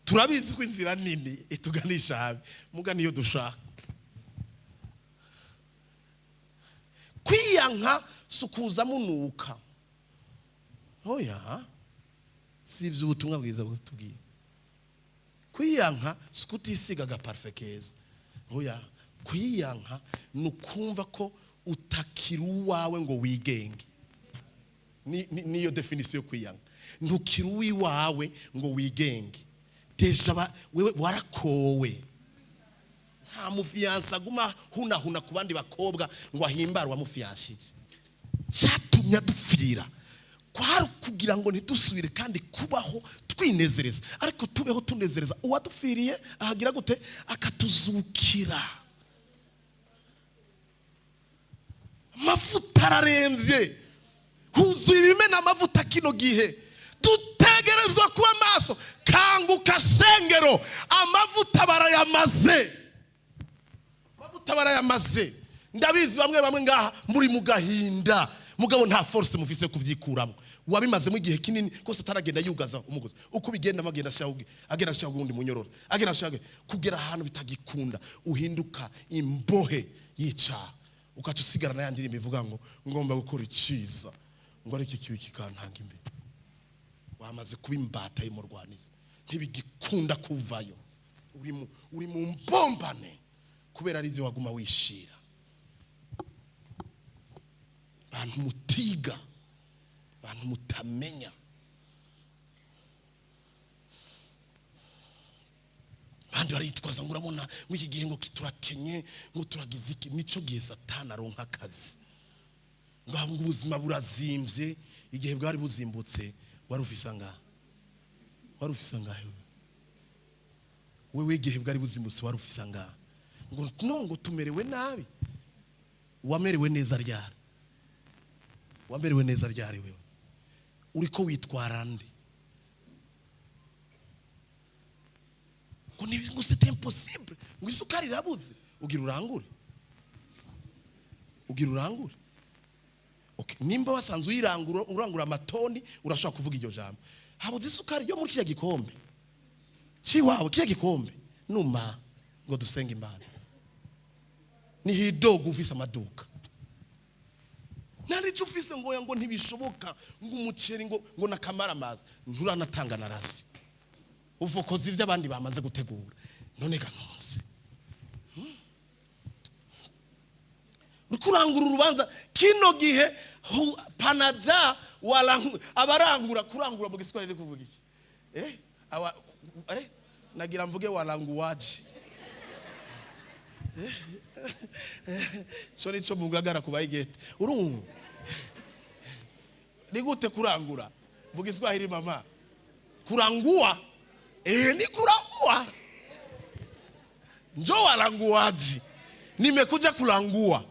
turabizi ko inzira nini ituganisha habi, muga niyo dushaka." Kwiyanka si ukuza munuka, oya, si ibyo ubutumwa bwiza butubwiye. Kwiyanka si ukutisiga agaparufe keza, oya. Kwiyanka ni ukumva ko utakiri uwawe ngo wigenge. Niyo définition yo kwiyanka: ntukiri uwiwawe ngo wigenge. Déjà wewe warakowe. Nta mufiyansa aguma hunahuna ku bandi bakobwa ngo ahimbare uwamufiyanshije. Cyatumye adupfira kwari kugira ngo ntidusubire kandi kubaho twinezereza, ariko tubeho tunezereza uwadupfiriye, ahagira gute? Akatuzukira. Amavuta ararembye, huzuye ibimena amavuta kino gihe. Dutegerezwa Dutegerezwa kuba maso. Kanguka shengero, amavuta barayamaze, amavuta barayamaze. Ndabizi, bamwe bamwe ngaha muri mu gahinda, mugabo nta force mufise kuvyikuramo. Wabimazemo igihe kinini kose, ataragenda yugaza umugozi. Uko bigenda agenda ashiraho, agenda ashiraho uwundi munyororo, agenda ashiraho, kugera ahantu bitagikunda, uhinduka imbohe yicaha, ugaca usigarana ya ndirimbo ivuga ngo ngomba gukora iciza, ngo ariko ikibi kikantanga imbere. Wamaze kuba imbata y'umurwanizi, ntibigikunda kuvayo. Uri mu mbombane kubera ari byo waguma wishira. Bantu mutiga, bantu mutamenya, abandi barayitwaza ngo urabona ngo iki gihe ngo turakenye, ngo turagize iki. Nico gihe Satani aronka akazi. Ngo ngo ubuzima burazimbye. Igihe bwari buzimbutse wari ufise angahe? Wari ufise angahe wewe? Igihe bwari buzimbutse wari ufise angahe? Ngo no, ngo tumerewe nabi. Wamerewe neza ryari? Wamerewe neza ryari? Wewe uriko witwara nde? Ngo ni ngo c'est impossible, ngo isukari irabuze. Ugira urangure, ugira urangure. Okay. Nimba wasanzwe uyirangura, urangura amatoni, urashobora kuvuga iryo jambo: habuze isukari yo muri kiriya gikombe ciwawe, kiriya gikombe numa ngo dusenge Imana. Nihidoga ufise amaduka, nta n'icyo ufise. Ngo oya, ngo ntibishoboka, ngo umuceri ngo nakamaramaza. Nturanatanga na ration, uvokoza ivyo abandi bamaze gutegura. None ga ntuzi uriko urangura urubanza kino gihe panaja abarangura. Kurangura mu Giswahili kuvuga iki? Awa, nagira mvuge waranguwaji. So nico mugagara kubayigete. Urumva ni gute kurangura mu Giswahili, mama? Kurangua, ni kurangua. Njo waranguaji, nimekuja kurangua.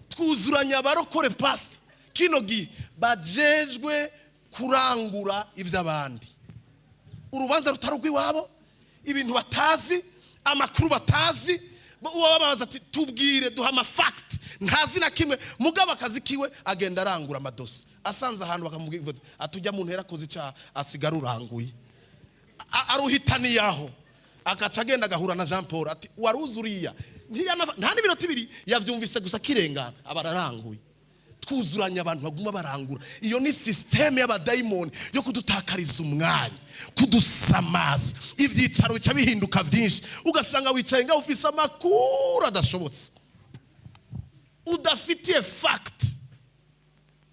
Twuzuranya abarokore, pasta, kino gihe bajejwe kurangura ivy'abandi, urubanza rutari urw'iwabo, ibintu batazi, amakuru batazi. Uwo babaza ati tubwire, duha ama facts, ntazi na kimwe. Mugabo akazi kiwe agenda arangura amadosi, asanze ahantu bakamubwira ati ujya muntu yarakoze icyaha, asigara uranguye. Aruhitaniye aho, agaca agenda agahura na Jean Paul ati waruzi uriya. Nta n'iminota 2 yavyumvise gusa kirengana, aba araranguye. Twuzuranye abantu baguma barangura. Iyo ni système y'abadayimoni yo kudutakariza umwanya, kudusamaza. Ivyicaro bica bihinduka vyinshi, ugasanga wicaye ngaho ufise amakuru adashobotse, udafitiye fact,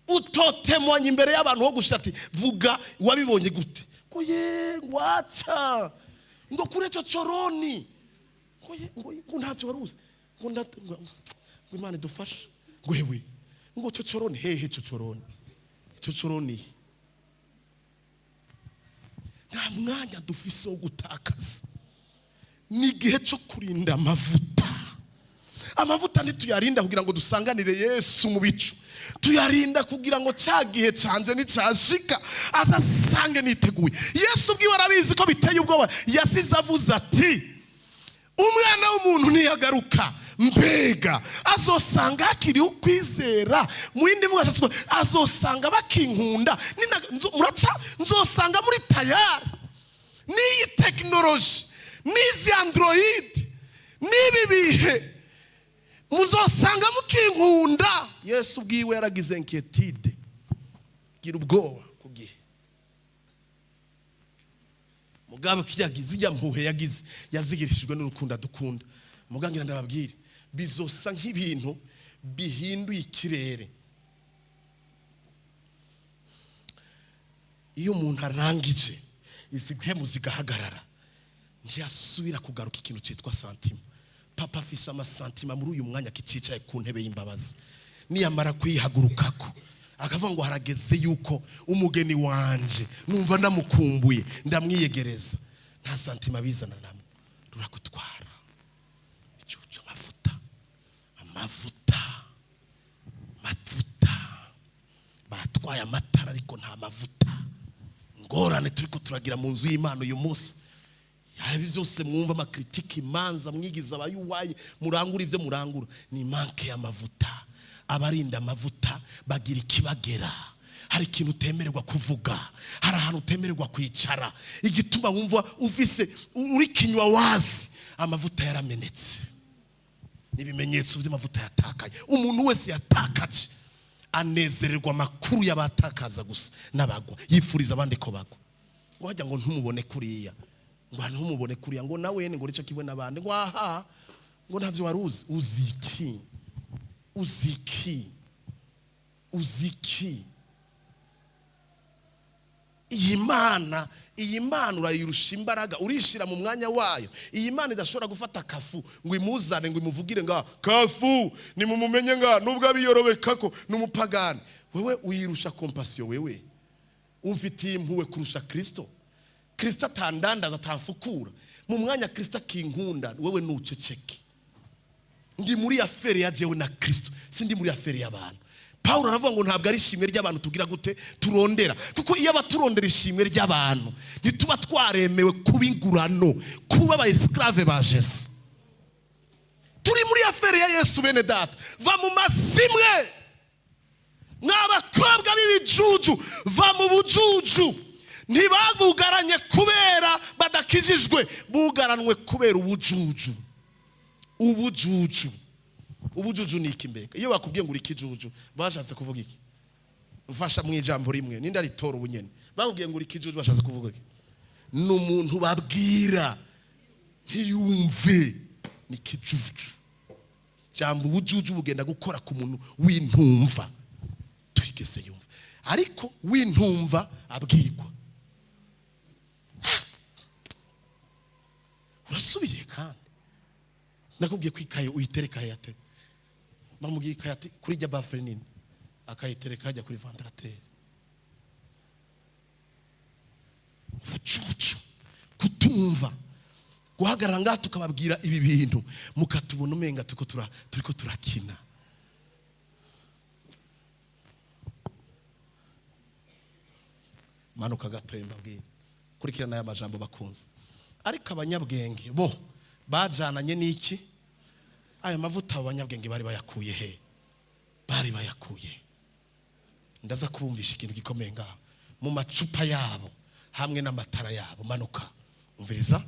utotemwanya imbere y'abantu ho gushira ati vuga wabibonye gute. Ngo ye, ngo aca ngo kure cyo coroni, ngo ye, ngo ntacyo waruzi, ngo Imana idufashe, ngo hewe, ngo cyo coroni hehe, cyo coroni, cyo coroni. Nta mwanya dufise wo gutakaza, ni igihe cyo kurinda amavuta. Amavuta ntituyarinda kugira ngo dusanganire Yesu mu bicu, tuyarinda kugira ngo cya gihe canje nicashika azasange niteguye. Yesu ubwiwe arabizi ko biteye ubwoba. Yasize avuze ati umwana w'umuntu niyagaruka, mbega azosanga hakiriho ukwizera? Mu yindi mvugo ashatse kuvuga, azosanga bakinkunda? Muraca nzosanga muri tayari n'iyi tekinoloji n'izi Android n'ibi bihe, muzosanga mukinkunda? Yesu ubwiwe yaragize inquiétude, gira ubwoba ku gihe. Mugabo kiyagize ijya mpuhe yagize, yazigirishijwe n'urukundo adukunda. Mugabo ngira ndababwire, bizosa nk'ibintu bihinduye ikirere. Iyo umuntu arangije, izi mpemu zigahagarara, ntiyasubira kugaruka. Ikintu cyitwa sentiment, papa afise ama sentiments muri uyu mwanya akicicaye ku ntebe y'imbabazi. Niyamara kuyihagurukako akavuga ngo harageze yuko umugeni wanje numva ndamukumbuye, ndamwiyegereza, nta sentiment bizana namwe. Rurakutwara icucu. Amavuta, amavuta, amavuta. Batwaye amatara ariko nta mavuta. Ingorane turiko turagira mu nzu y'Imana uyu munsi, ibi byose mwumva, ama critiques, imanza mwigiza abayuwaye, murangura ibyo murangura, ni manque y'amavuta. Abarinda amavuta bagira ikibagera. Hari ikintu utemererwa kuvuga, hari ahantu utemererwa kwicara. Igituma wumva ufise uri kinywa wazi, amavuta yaramenetse, ibimenyetso by'amavuta yatakaye. Umuntu wese yatakaje anezererwa amakuru y'abatakaza gusa n'abagwa, yifuriza abandi ko bagwa. Ngo hajya ngo ntumubone kuriya, ngo ntumubone kuriya, ngo nawe ngo nicyo kimwe n'abandi, ngo aha ngo ntavyo wari uzi. Uzi iki? Uzi iki? Uzi iki? Iyi Mana, iyi Mana urayirusha imbaraga? Urishira mu mwanya wayo? Iyi Mana idashobora gufata kafu ngo imuzane, ngo imuvugire nga kafu nimumumenye, nga nubwo abiyorobeka ko ni umupagani, wewe uyirusha compassion? Wewe umfitiye impuhwe kurusha Kristo? Kristo atandandaza, atamfukura mu mwanya. Kristo akinkunda, wewe nuceceke. Ndi muri affaire ya jewe na Kristo, sindi muri affaire y'abantu. Pawulo aravuga ngo ntabwo ari ishimwe ry'abantu tugira gute turondera, kuko iyo abaturondera ishimwe ry'abantu, ntituba twaremewe kuba ingurano, kuba aba esclaves ba Jesu. Turi muri affaire ya Yesu. Bene data, va mu masimwe. Mw'abakobwa b'ibijuju, va mu bujuju. Ntibabugaranye kubera badakijijwe, bugaranwe kubera ubujuju. Ubujuju, ubujuju ni iki mbega? Iyo bakubwiye ngo uri ikijuju, bashatse kuvuga iki? Mfasha mu ijambo rimwe, ninde aritora ubunyene? Bakubwiye ngo uri ikijuju, bashatse kuvuga iki? Ni umuntu babwira ntiyumve, ni ikijuju. Jambo ubujuju bugenda gukora ku muntu w'intumva, twigeze yumva, ariko w'intumva abwirwa. Urasubiye kandi, nakubwiye ko ikaye uyitereka yate? Bamubwiye ikaye ati kuri rya baffle nini, akayitereka hajya kuri ventilateur. Ubucucu, kutumva, guhagarara ngaha tukababwira ibi bintu, mukatubona umenga turiko turakina. Manuka gatoya mbabwire, kurikirana aya majambo bakunze. Ariko abanyabwenge bo bajananye n'iki? Ayo mavuta abo banyabwenge bari bayakuye he? Bari bayakuye? Ndaza kubumvisha ikintu gikomeye ngaho, mu macupa yabo hamwe n'amatara yabo. Manuka, umviriza.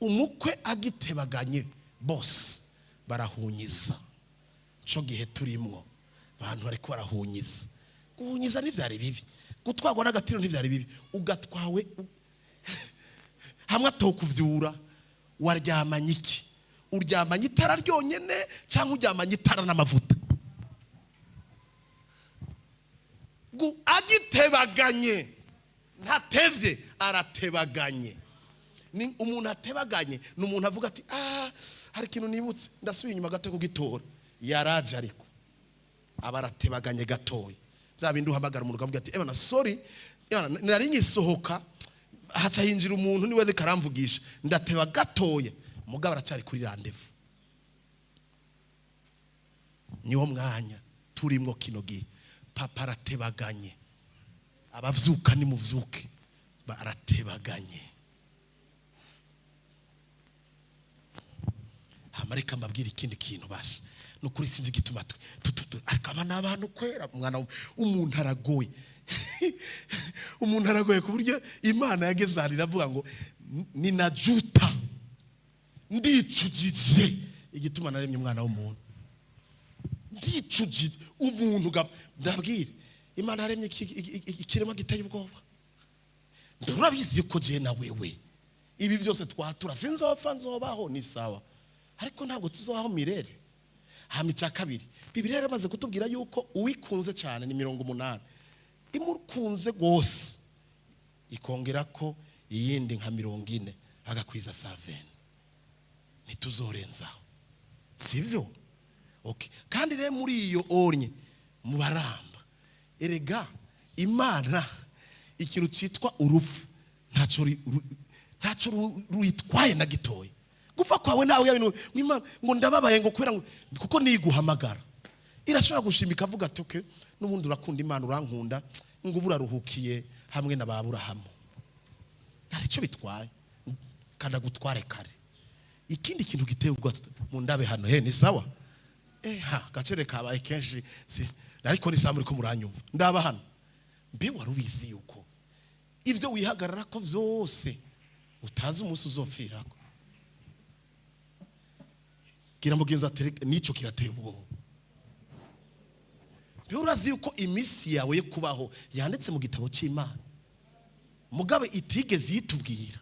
Umukwe agitebaganye, bose barahunyiza. Cyo gihe turimwo, abantu bariko barahunyiza. Guhunyiza ntivyari bibi, gutwarwa n'agatiro ntivyari bibi. Ugatwawe hamwe atokuvyura, waryamanye iki? Uryamanye itara ryonyene cyangwa uryamanye itara n'amavuta? Agitebaganye, ntatevye, aratebaganye. Ni umuntu atebaganye, ni umuntu avuga ati: "Ah, hari ikintu nibutse, ndasubiye inyuma gato kugitora." Yaraje, ariko aba aratebaganye gatoya. Bya bindi uhamagara umuntu ukamubwira ati: "Ebana, sorry, ebana, nari ngisohoka, haca hinjira umuntu, niwe ariko aramvugisha, ndateba gatoya." Mugabo aracyari kuri rendez-vous. Niwo mwanya turimwo kino gihe. Papa aratebaganye. Abavyuka nimuvyuke, baratebaganye. Hama reka mbabwire ikindi kintu. Basha, ni ukuri sinzi igituma twe ariko aba ni abantu kwera. Umwana umuntu aragoye, umuntu aragoye, ku buryo Imana yageze ahantu iravuga ngo: "Ni najuta, ndicujije igituma naremye umwana w'umuntu, ndicujije umuntu." Ndabwire, Imana yaremye ikiremwa giteye ubwoba. Urabizi yuko jewe na wewe ibi byose twatura, sinzopfa, nzobaho, ni sawa, ariko ntabwo tuzobaho mirere. Hama icya kabiri, Bibiliya yaramaze kutubwira yuko uwikunze cyane ni 80, imukunze rwose ikongera ko iyindi nka 40, agakwiza 120, ntituzorenzaho, sibyo? Okay. Kandi rero muri iyo onye mu baramba, erega Imana ikintu cyitwa urupfu ntacyo ntacyo ruyitwaye na gitoya. Gupfa kwawe nawe yabintu ngo Imana ngo ndababaye, ngo kubera ngo kuko niguhamagara irashobora gushima, ikavuga ati: "Okay, n'ubundi urakunda Imana, urankunda, ngo ubu uraruhukiye hamwe na ba Aburahamu." Hari icyo bitwaye kanagutware kare. Ikindi kintu giteye ubwoba, mu ndabe hano he, ni sawa? Ha gacere kabaye kenshi si, ariko ni sawa, muri ko muranyumva? Ndaba hano. Mbe wari ubizi yuko ivyo wihagarara ko vyose utazi umunsi uzopfirako? Gira mugenzi ati nico kirateye ubwoba. Mbe urazi yuko iminsi yawe yo kubaho yanditse mu gitabo c'Imana, mugabe itigeze yitubwira?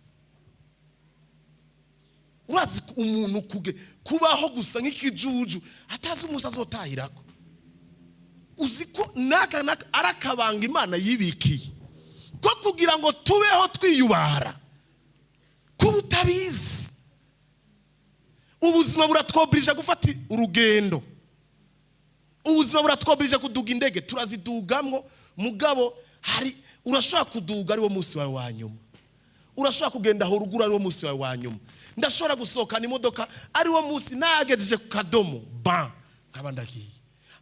Urazi ko umuntu kuge kubaho gusa nk'ikijuju, atazi umunsi azotahirako? Uzi ko naka naka ari akabanga Imana yibikiye ko kugira ngo tubeho twiyubara? Kuba utabizi, ubuzima buratwoburije gufata urugendo, ubuzima buratwoburije kuduga indege, turazidugamwo, mugabo hari urashobora kuduga ari wo munsi wawe wa nyuma, urashobora kugenda aho ruguru ari wo munsi wawe wa nyuma, ndashobora gusohokana imodoka ari wo munsi nagejeje ku kadomo ba nkaba ndagiye,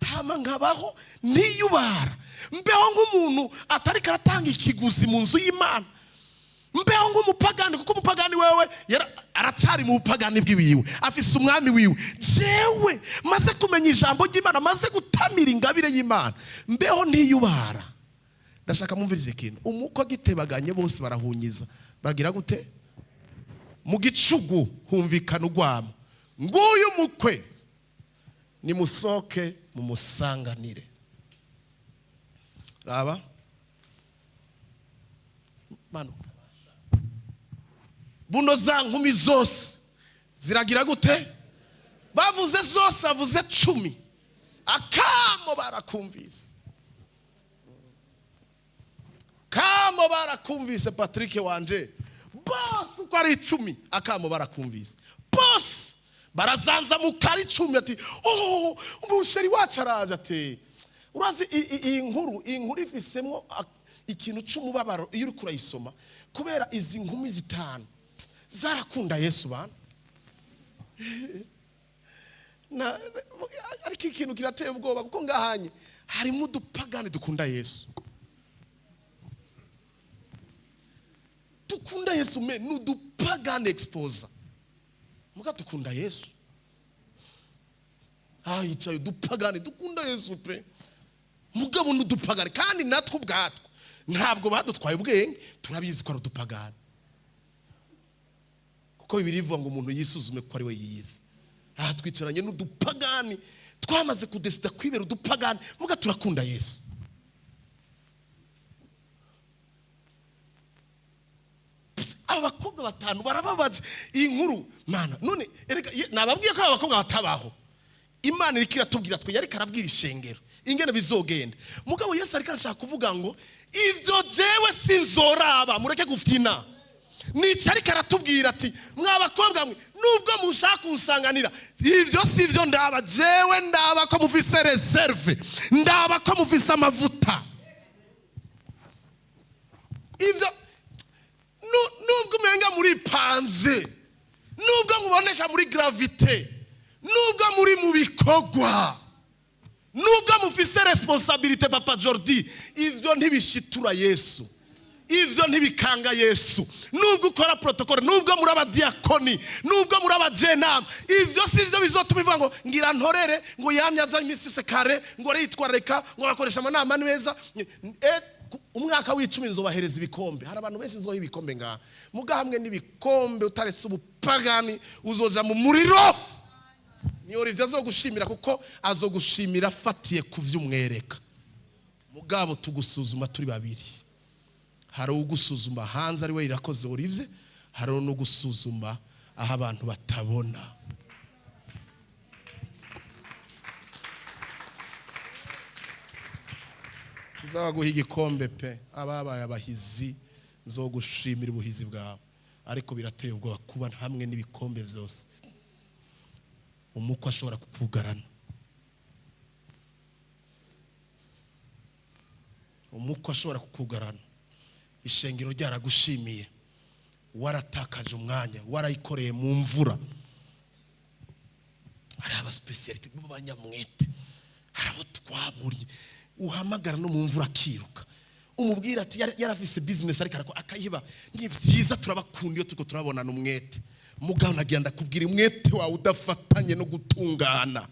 hama nkabaho ntiyubara, mbeho nk'umuntu atari karatanga ikiguzi mu nzu y'Imana, mbeho nk'umupagani, kuko umupagani wewe aracyari mu bupagani bw'iwiwe, afise umwami wiwe. Jewe maze kumenya ijambo ry'Imana, maze gutamira ingabire y'Imana, mbeho ntiyubara. Ndashaka mumvirize ikintu. Umukwe agitebaganye, bose barahunyiza, bagira gute? Mu gicugu humvikana urwamo: "Nguyu mukwe, nimusohoke mumusanganire." Raba, manuka. Buno za nkumi zose ziragira gute? Bavuze zose, bavuze 10, akamo barakumvise, kamo barakumvise. Patrick wanje, bose uko ari 10, akamo barakumvise, bose barazanzamuka ari 10, ati: "Oh, umusheri wacu araje." Ati: "Urazi iyi nkuru ifisemo ikintu c'umubabaro iyo uri kurayisoma, kubera izi nkumi zitanu zarakunda Yesu bana." Ariko ikintu kirateye ubwoba, kuko ngahanye harimo udupagani dukunda Yesu, dukunda Yesu, mais n'udupagani exposé, muga dukunda Yesu. Ah, yicaye udupagani dukunda Yesu pe, mugabo n'udupagani, kandi natwe ubwatwo ntabwo badutwaye ubwenge, turabizi ko ari udupagani, kuko Bibiri ivuga ngo umuntu yisuzume ko ari we yiyizi. Aha twicaranye n'udupagani twamaze kudesida kwibera udupagani, muga turakunda Yesu. Aba bakobwa batanu barababaje iyi nkuru mana. None erega nababwiye ko aba bakobwa batabaho. Imana iriko iratubwira twe, yariko arabwira ishengero ingene bizogenda, mugabo Yesu ariko arashaka kuvuga ngo ivyo jewe sinzoraba, mureke gufyina. Nica ariko aratubwira ati: "Mwa bakobwa mwe, nubwo mushaka kunsanganira, ivyo sivyo ndaba. Jewe ndaba ko mufise réserve, ndaba ko mufise amavuta." Ivyo nubwo umenga muri panze, nubwo muboneka muri gravité, nubwo muri mu bikorwa, nubwo mufise responsabilité, papa Jordi, ivyo ntibishitura Yesu, ivyo ntibikanga Yesu. Nubwo ukora protocole, nubwo muri abadiakoni, nubwo muri abajenama, ivyo si vyo bizotuma ivuga ngo ngira ntorere ngo yamye aza iminsi yose kare, ngo aritwararika, ngo akoresha amanama neza. Umwaka w'icumi nzobahereza ibikombe. Hari abantu benshi nzoha ibikombe ngaha, muga hamwe n'ibikombe utaretse ubupagani uzoja mu muriro. Ni Olivier azogushimira, kuko azogushimira afatiye ku vyo umwereka. Mugabo tugusuzuma turi babiri: hari ugusuzuma hanze, ari we Irakoze Olivier, hari n'ugusuzuma aho abantu batabona. Nzaguha igikombe pe. Ababaye abahizi, nzogushimira ubuhizi bwawe, ariko birateye ubwoba kuba hamwe n'ibikombe byose umukwe ashobora kukugarana, umukwe ashobora kukugarana, ishengero ryaragushimiye, waratakaje umwanya, warayikoreye mu mvura. Hari aba spécialité b'abanyamwete, hari abo twaburiye, uhamagara no mu mvura akiruka. Umubwira ati yarafise business ariko arakora akayiba. Ni vyiza, turabakunda iyo turiko turabonana umwete. Mugabo nagira ndakubwira, umwete wawe udafatanye no gutungana,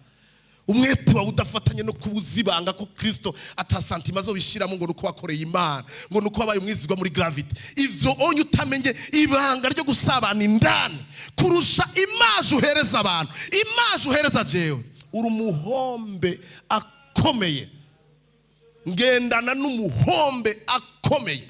umwete wawe udafatanye no kuwuzibanga ko Kristo ata sentiments azobishiramo, ngo nuko wakoreye Imana, ngo nuko wabaye umwizigwa muri Gravity, ivyo onye utamenye ibanga ryo gusabana indani kurusha image uhereza abantu, image uhereza jewe, uri umuhombe akomeye. Ngendana n'umuhombe akomeye.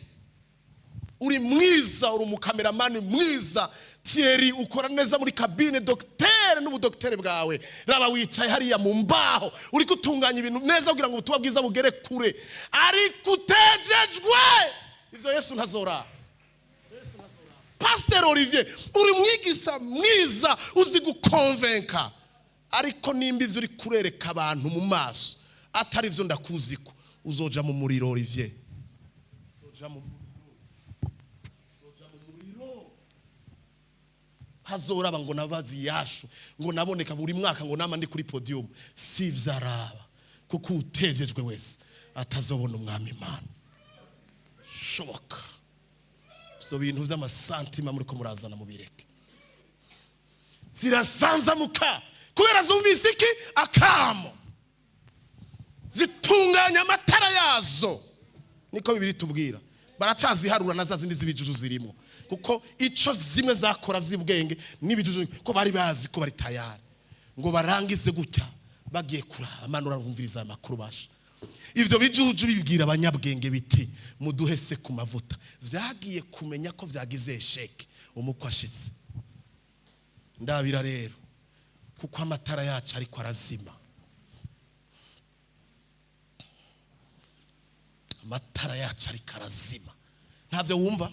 Uri mwiza, uri umukameramani mwiza. Thierry, ukora neza muri cabine, dogiteri n'ubudogiteri bwawe. Raba wicaye hariya mu mbaho, uri gutunganya ibintu neza kugira ngo ubutumwa bwiza bugere kure, ariko utejejwe, ivyo Yesu ntazora. Pasteur Olivier, uri mwigisha mwiza, uzi gukonvenka, ariko nimba ivyo uri kurereka abantu mu maso atari ivyo ndakuziko, uzoja mu muriro. Olivier, uzoja mu muriro. Hazoraba ngo nabazi yashu, ngo naboneka buri mwaka, ngo nama ndi kuri podium. Si vyaraba, kuko utejejwe wese atazobona umwami Imana. Shoboka ivyo bintu vy'amasantima muriko murazana mubireke. Zirasanzamuka kubera zumvise iki? Akamo. Zitunganya amatara yazo, niko Bibiri tubwira. Baracaziharura na za zindi z'ibijuju zirimo, kuko ico zimwe zakora z'ubwenge n'ibijuju, ko bari bazi ko bari tayari ngo barangize gutya bagiye kuraba. Mana, urumviriza aya makuru basha. Ivyo bijuju bibwira abanyabwenge biti: "Muduhe se ku mavuta." Vyagiye kumenya ko vyagize échec umukwe ashitse. Ndabira rero, kuko amatara yacu ariko arazima, amatara yacu ariko arazima. Ntavyo wumva?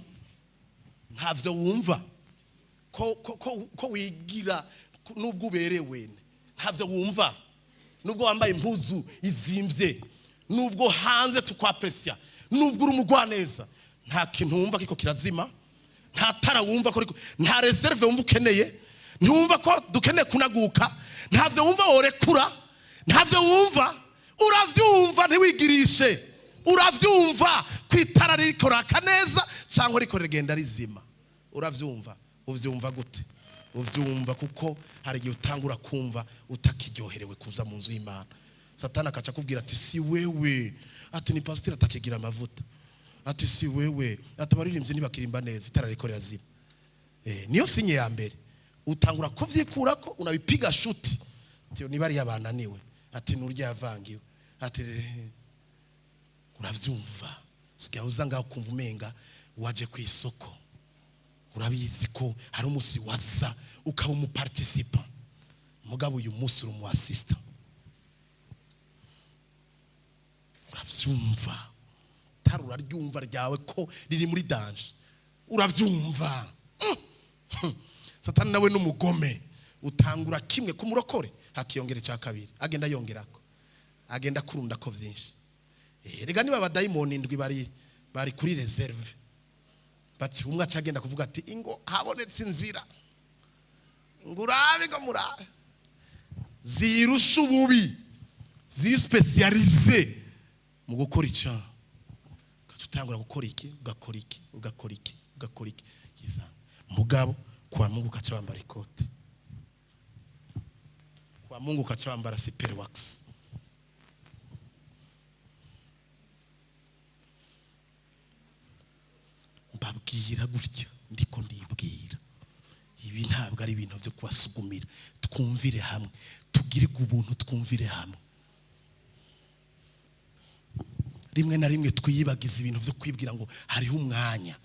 Ntavyo wumva ko wigira nubwo uberewe? Ntavyo wumva nubwo wambaye impuzu izimvye, nubwo hanze tukwapresiya, nubwo uri umugwaneza? Nta kintu wumva kiko kirazima? Nta tara wumva ko nta réserve wumva ukeneye? Ntiwumva ko dukeneye kunaguka? Ntavyo wumva worekura? Ntavyo wumva? Uravyumva, ntiwigirishe. Uravyumva ko itara ririko raka neza cyangwa riko rigenda rizima? Uravyumva. Uvyumva gute? Uvyumva kuko hari igihe utangura kumva utakiryoherewe kuza mu nzu y'Imana. Satani akaca akubwira ati: "Si wewe," ati, "ni pasiteri atakigira amavuta," ati, "si wewe," ati, "abaririmbyi ntibakirimba neza." Itara riko rirazima. Niyo signe ya mbere. Utangura kuvyikurako, unabipiga shuti. Ati: "Niba ari yabananiwe," ati, "nurya yavangiwe," ati uravyumva. Sigaye uza ngaho ukumva umenga waje ku isoko. Urabizi ko hari umunsi waza ukaba umuparticipant, mugabo uyu munsi uri umu assistant. Uravyumva tara, uraryumva ryawe ko riri muri danger. Uravyumva. Satani nawe n'umugome. Utangura kimwe ku murokore, hakiyongera icya kabiri, agenda yongerako, agenda akurundako vyinshi. Rega niba abadayimoni indwi bari kuri réserve, bati umwe aca agenda kuvuga ati: "Ingo habonetse inzira, ngo urabe, ngo murabe." Zirusha ububi, ziri spécialisées mu gukora icyaha. Ugaca utangura gukora iki, ugakora iki, ugakora iki, ugakora iki, yizanga. Mugabo kwa Mungu ukaca wambara ikote, kwa Mungu ukaca wambara super wax. Mbabwira gutya ndiko ndibwira, ibi ntabwo ari ibintu byo kubasugumira. Twumvire hamwe, tugirirwe ubuntu, twumvire hamwe. Rimwe na rimwe twiyibagiza ibintu byo kwibwira ngo hariho umwanya,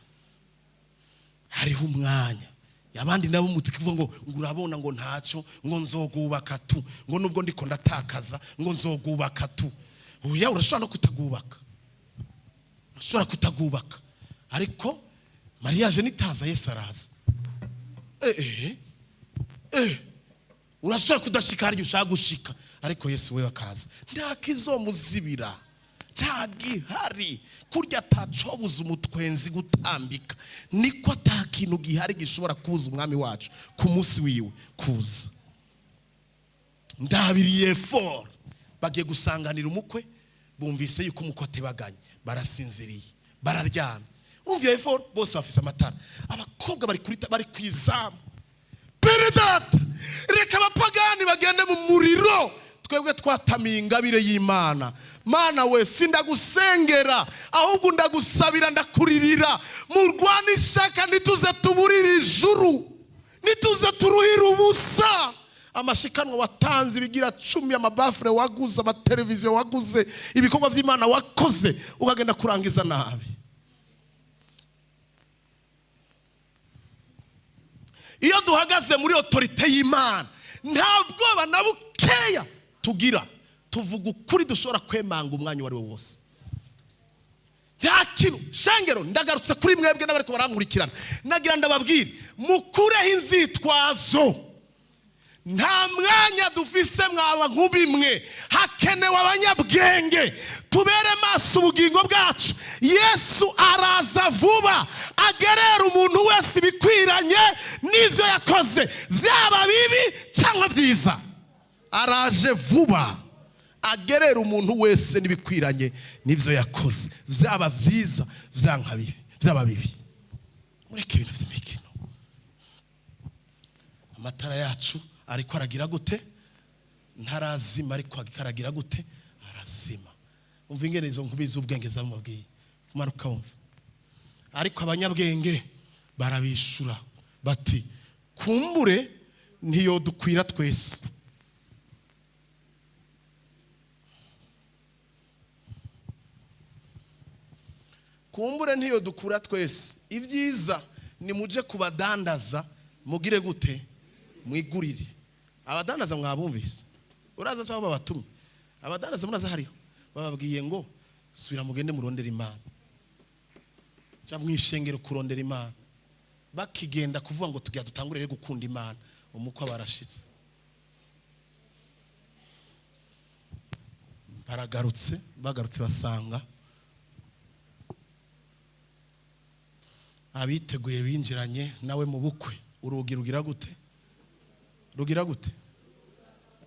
hariho umwanya. Abandi nabo mutukivuga ngo urabona, ngo ntacyo, ngo nzogubaka tu, ngo nubwo ndiko ndatakaza, ngo nzogubaka tu. Oya, urashobora no kutagubaka, urashobora kutagubaka, ariko mariage nitaza, Yesu araza. Urashobora kudashika harya ushaka gushika, ariko Yesu we akaza, nta kizomuzibira, nta gihari. Kurya atacobuza umutwenzi gutambika, niko ata kintu gihari gishobora kubuza umwami wacu ku munsi wiwe kuza. Ndabiriye fort. Bagiye gusanganira umukwe, bumvise yuko umukwe atebaganye, barasinziriye. Bararyamye. Urumva iyo effort, bose bafise amatara, abakobwa bari kuri, bari ku izamu. Bene data, reka abapagani bagende mu muriro, twebwe twatamiye ingabire y'Imana. Mana we, sindagusengera, ahubwo ndagusabira, ndakuririra. Murwane ishaka, ntituze tuburire ijuru, ntituze turuhire ubusa amashikanwa watanze, ibigira cumi, amabafure waguze, amateleviziyo waguze, ibikorwa by'Imana wakoze, ukagenda kurangiza nabi. Iyo duhagaze muri autorité y'Imana, nta bwoba na bukeya tugira. Tuvuga ukuri, dushobora kwemanga umwanya uwo ari wo wose. Nta kintu. Shengero, ndagarutse kuri mwebwe n'abari barankurikirana, nagira ndababwire: mukureho inzitwazo. Nta mwanya dufise mwaba nk'ubimwe. Hakenewe abanyabwenge, tubere maso ubugingo bwacu. Yesu araza vuba, agerera umuntu wese ibikwiranye n'ibyo yakoze, byaba bibi cyangwa byiza. Araje vuba, agerera umuntu wese n'ibikwiranye n'ibyo yakoze, byaba byiza, byanka bibi, byaba bibi. Mureke ibintu by'imikino. Amatara yacu ariko aragira gute? Ntarazima, ariko aragira gute? Arazima. Umva ingene izo nkubi z'ubwenge zamubwiye. Manuka wumva. Ariko abanyabwenge barabishura bati: "Kumbure ntiyodukwira twese." Kumbure ntiyodukura twese. Ibyiza ni muje kubadandaza, mugire gute? Mwigurire. Abadandaza mwabumvise? Uraza cyangwa babatumye? Abadandaza muraza, hariho bababwiye ngo: "Subira mugende murondera Imana, cyangwa mwishengero kurondera Imana." Bakigenda kuvuga ngo tugira dutangure rero gukunda Imana, umukwe barashitse, baragarutse. Bagarutse basanga abiteguye binjiranye nawe mu bukwe. Urugi rugira gute? Rugira gute?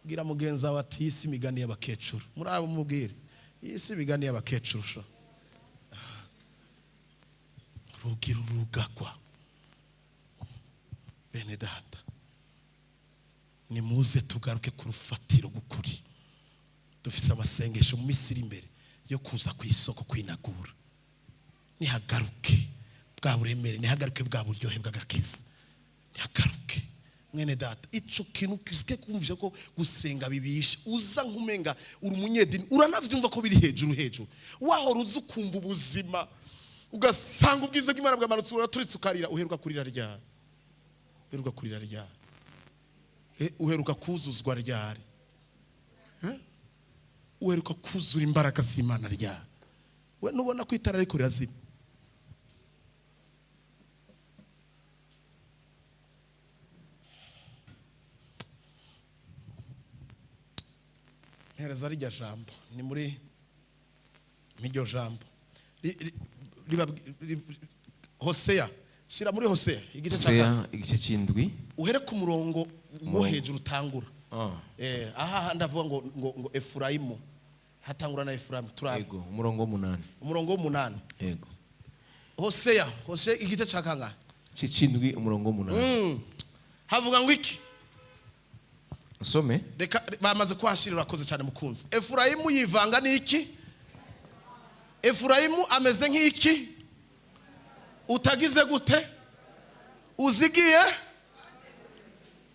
Bwira mugenzi wawe ati: "Iyi si imigani y'abakecuru." Muri abo mubwire: "Iyi si imigani y'abakecuru sha." Urugi rurugagwa. Bene data, nimuze tugaruke ku rufatiro rw'ukuri. Dufite amasengesho mu minsi iri imbere yo kuza ku isoko kwinagura. Nihagaruke bwa buremere, nihagaruke bwa buryohe bw'agakiza, nihagaruke. Mwene data, ico kintu kisike kumvisha ko gusenga bibisha, uza nkumenga uri umunyedini, uranavyumva ko biri hejuru hejuru. Wahora uza ukumva ubuzima, ugasanga ubwiza bw'Imana bwamanutse, uraturitse ukarira. Uheruka kurira ryari? Uheruka kurira ryari? Uheruka kuzuzwa ryari? Uheruka kuzura imbaraga z'Imana ryari? We nubona ko itara ariko rirazima. Mpereza rijya jambo, ni muri iryo jambo Hoseya, shyira muri Hoseya igice cya kane. Hoseya igice cy'indwi. Uhere ku murongo wo Umurongo. hejuru utangura. Aha ndavuga ngo Efurayimu, hatangura na Efurayimu, turabe. Yego, umurongo w'umunani. Umurongo w'umunani. Yego. Hoseya igice cya kangahe? Igice cy'indwi, umurongo w'umunani. Havuga ngo iki? Nsome? Reka, bamaze kuhashirira. Urakoze cyane mukunzi. Efurayimu yivanga n'iki? Efurayimu ameze nk'iki? Utagize gute? Uzigiye.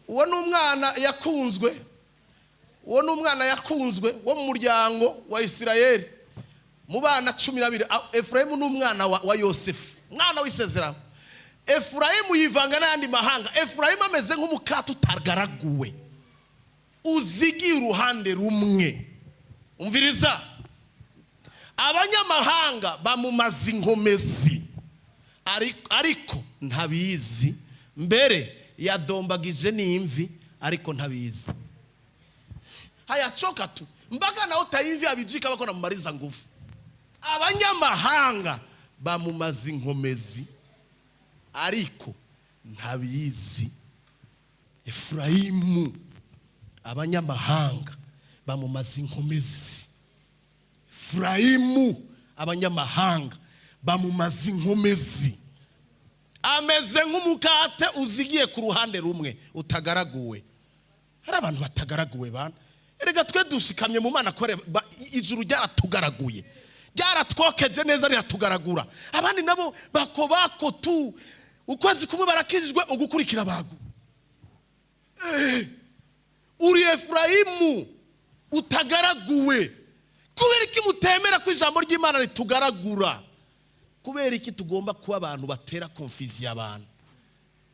Uwo ni umwana yakunzwe, uwo ni umwana yakunzwe wo mu muryango wa Isirayeli, mu bana 12. Efurayimu ni umwana wa Yosefu, umwana w'isezerano. Efurayimu yivanga n'ayandi mahanga. Efurayimu ameze nk'umukate utagaraguwe, uzigiye uruhande rumwe. Umviriza: abanyamahanga bamumaze inkomezi, ariko ntabizi. Mbere yadombagije n'imvi, ariko ntabizi. Hayachoka tu mpaka naota imvi, abijui kama kona mumaliza nguvu. Abanyamahanga bamumaze inkomezi, ariko ntabizi. Efurayimu, abanyamahanga bamumaze inkomezi. Efurayimu, abanyamahanga Bamumaze inkomezi, ameze nk'umukate uzigiye ku ruhande rumwe, utagaraguwe. Hari abantu batagaraguwe bana. Erega twe dushikamye mu Mana kore ijuru ryaratugaraguye, ryaratwokeje neza, riratugaragura. Abandi nabo bako bako tu, ukwezi kumwe barakijijwe, ugukurikira bagu. Uri Efurayimu utagaraguwe. Kubera iki mutemera ko ijambo ry'Imana ritugaragura? Kubera iki tugomba kuba abantu batera confusion abantu?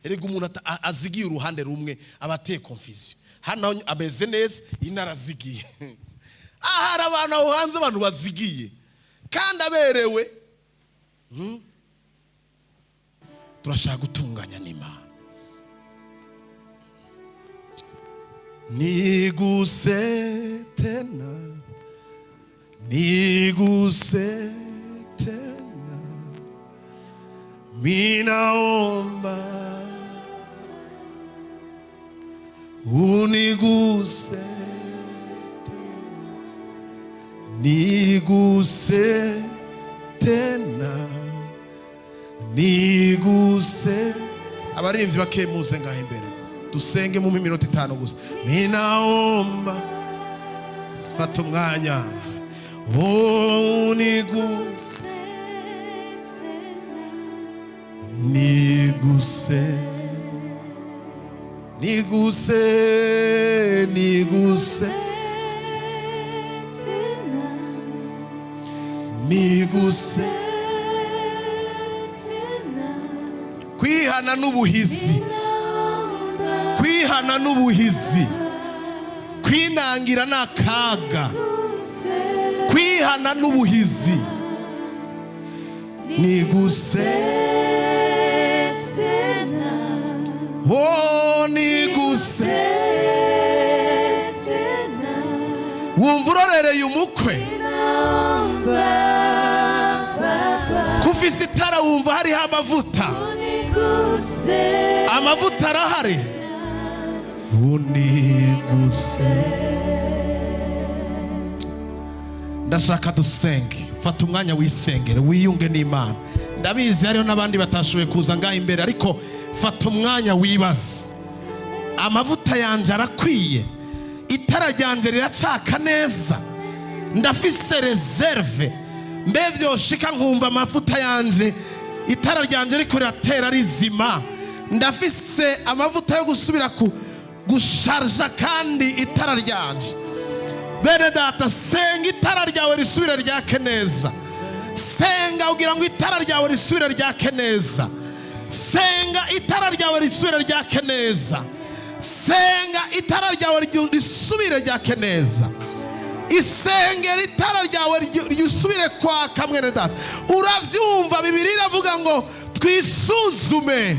Erega umuntu azigiye uruhande rumwe aba ateye confusion. Hano ameze neza, ino arazigiye. Aha hari abantu aho hanze, abantu bazigiye kandi aberewe. Turashaka gutunganya n'Imana. Niguse tena, niguse tena, minaomba uniguse tena, niguse tena, niguse. Abaririmbyi bakemuze ngaho imbere, dusenge mu minota 5 gusa. Ninaomba, fata umwanya, uniguse, niguse, niguse, niguse, niguse. Kwihana n'ubuhizi, kwihana n'ubuhizi, kwinangira ni akaga. Kwihana n'ubuhizi, niguse, oh niguse. Wumva urorereye umukwe kufise itara, wumva hariho amavuta, amavuta arahari. Uniguse. Ndashaka dusenge. Fata umwanya wisengere, wiyunge n'Imana. Ndabizi hariho n'abandi batashoboye kuza ngaha imbere, ariko fata umwanya wibaze: amavuta yanjye arakwiye? Itara ryanjye riracaka neza? Ndafise réserve? Mbe vyoshika nkumva amavuta yanje, itara ryanje riko riratera rizima, ndafise amavuta yo gusubira ku gusharja kandi itara ryanje? Bene data, senga itara ryawe risubire ryake neza. Senga ugira ngo itara ryawe risubire ryake neza. Senga itara ryawe risubire ryake neza. Senga itara ryawe risubire ryake neza. Isengera itara ryawe risubire kwaka. Mwene data, uravyumva? Bibiliya iravuga ngo twisuzume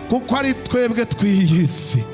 kuko ari twebwe twiyisi.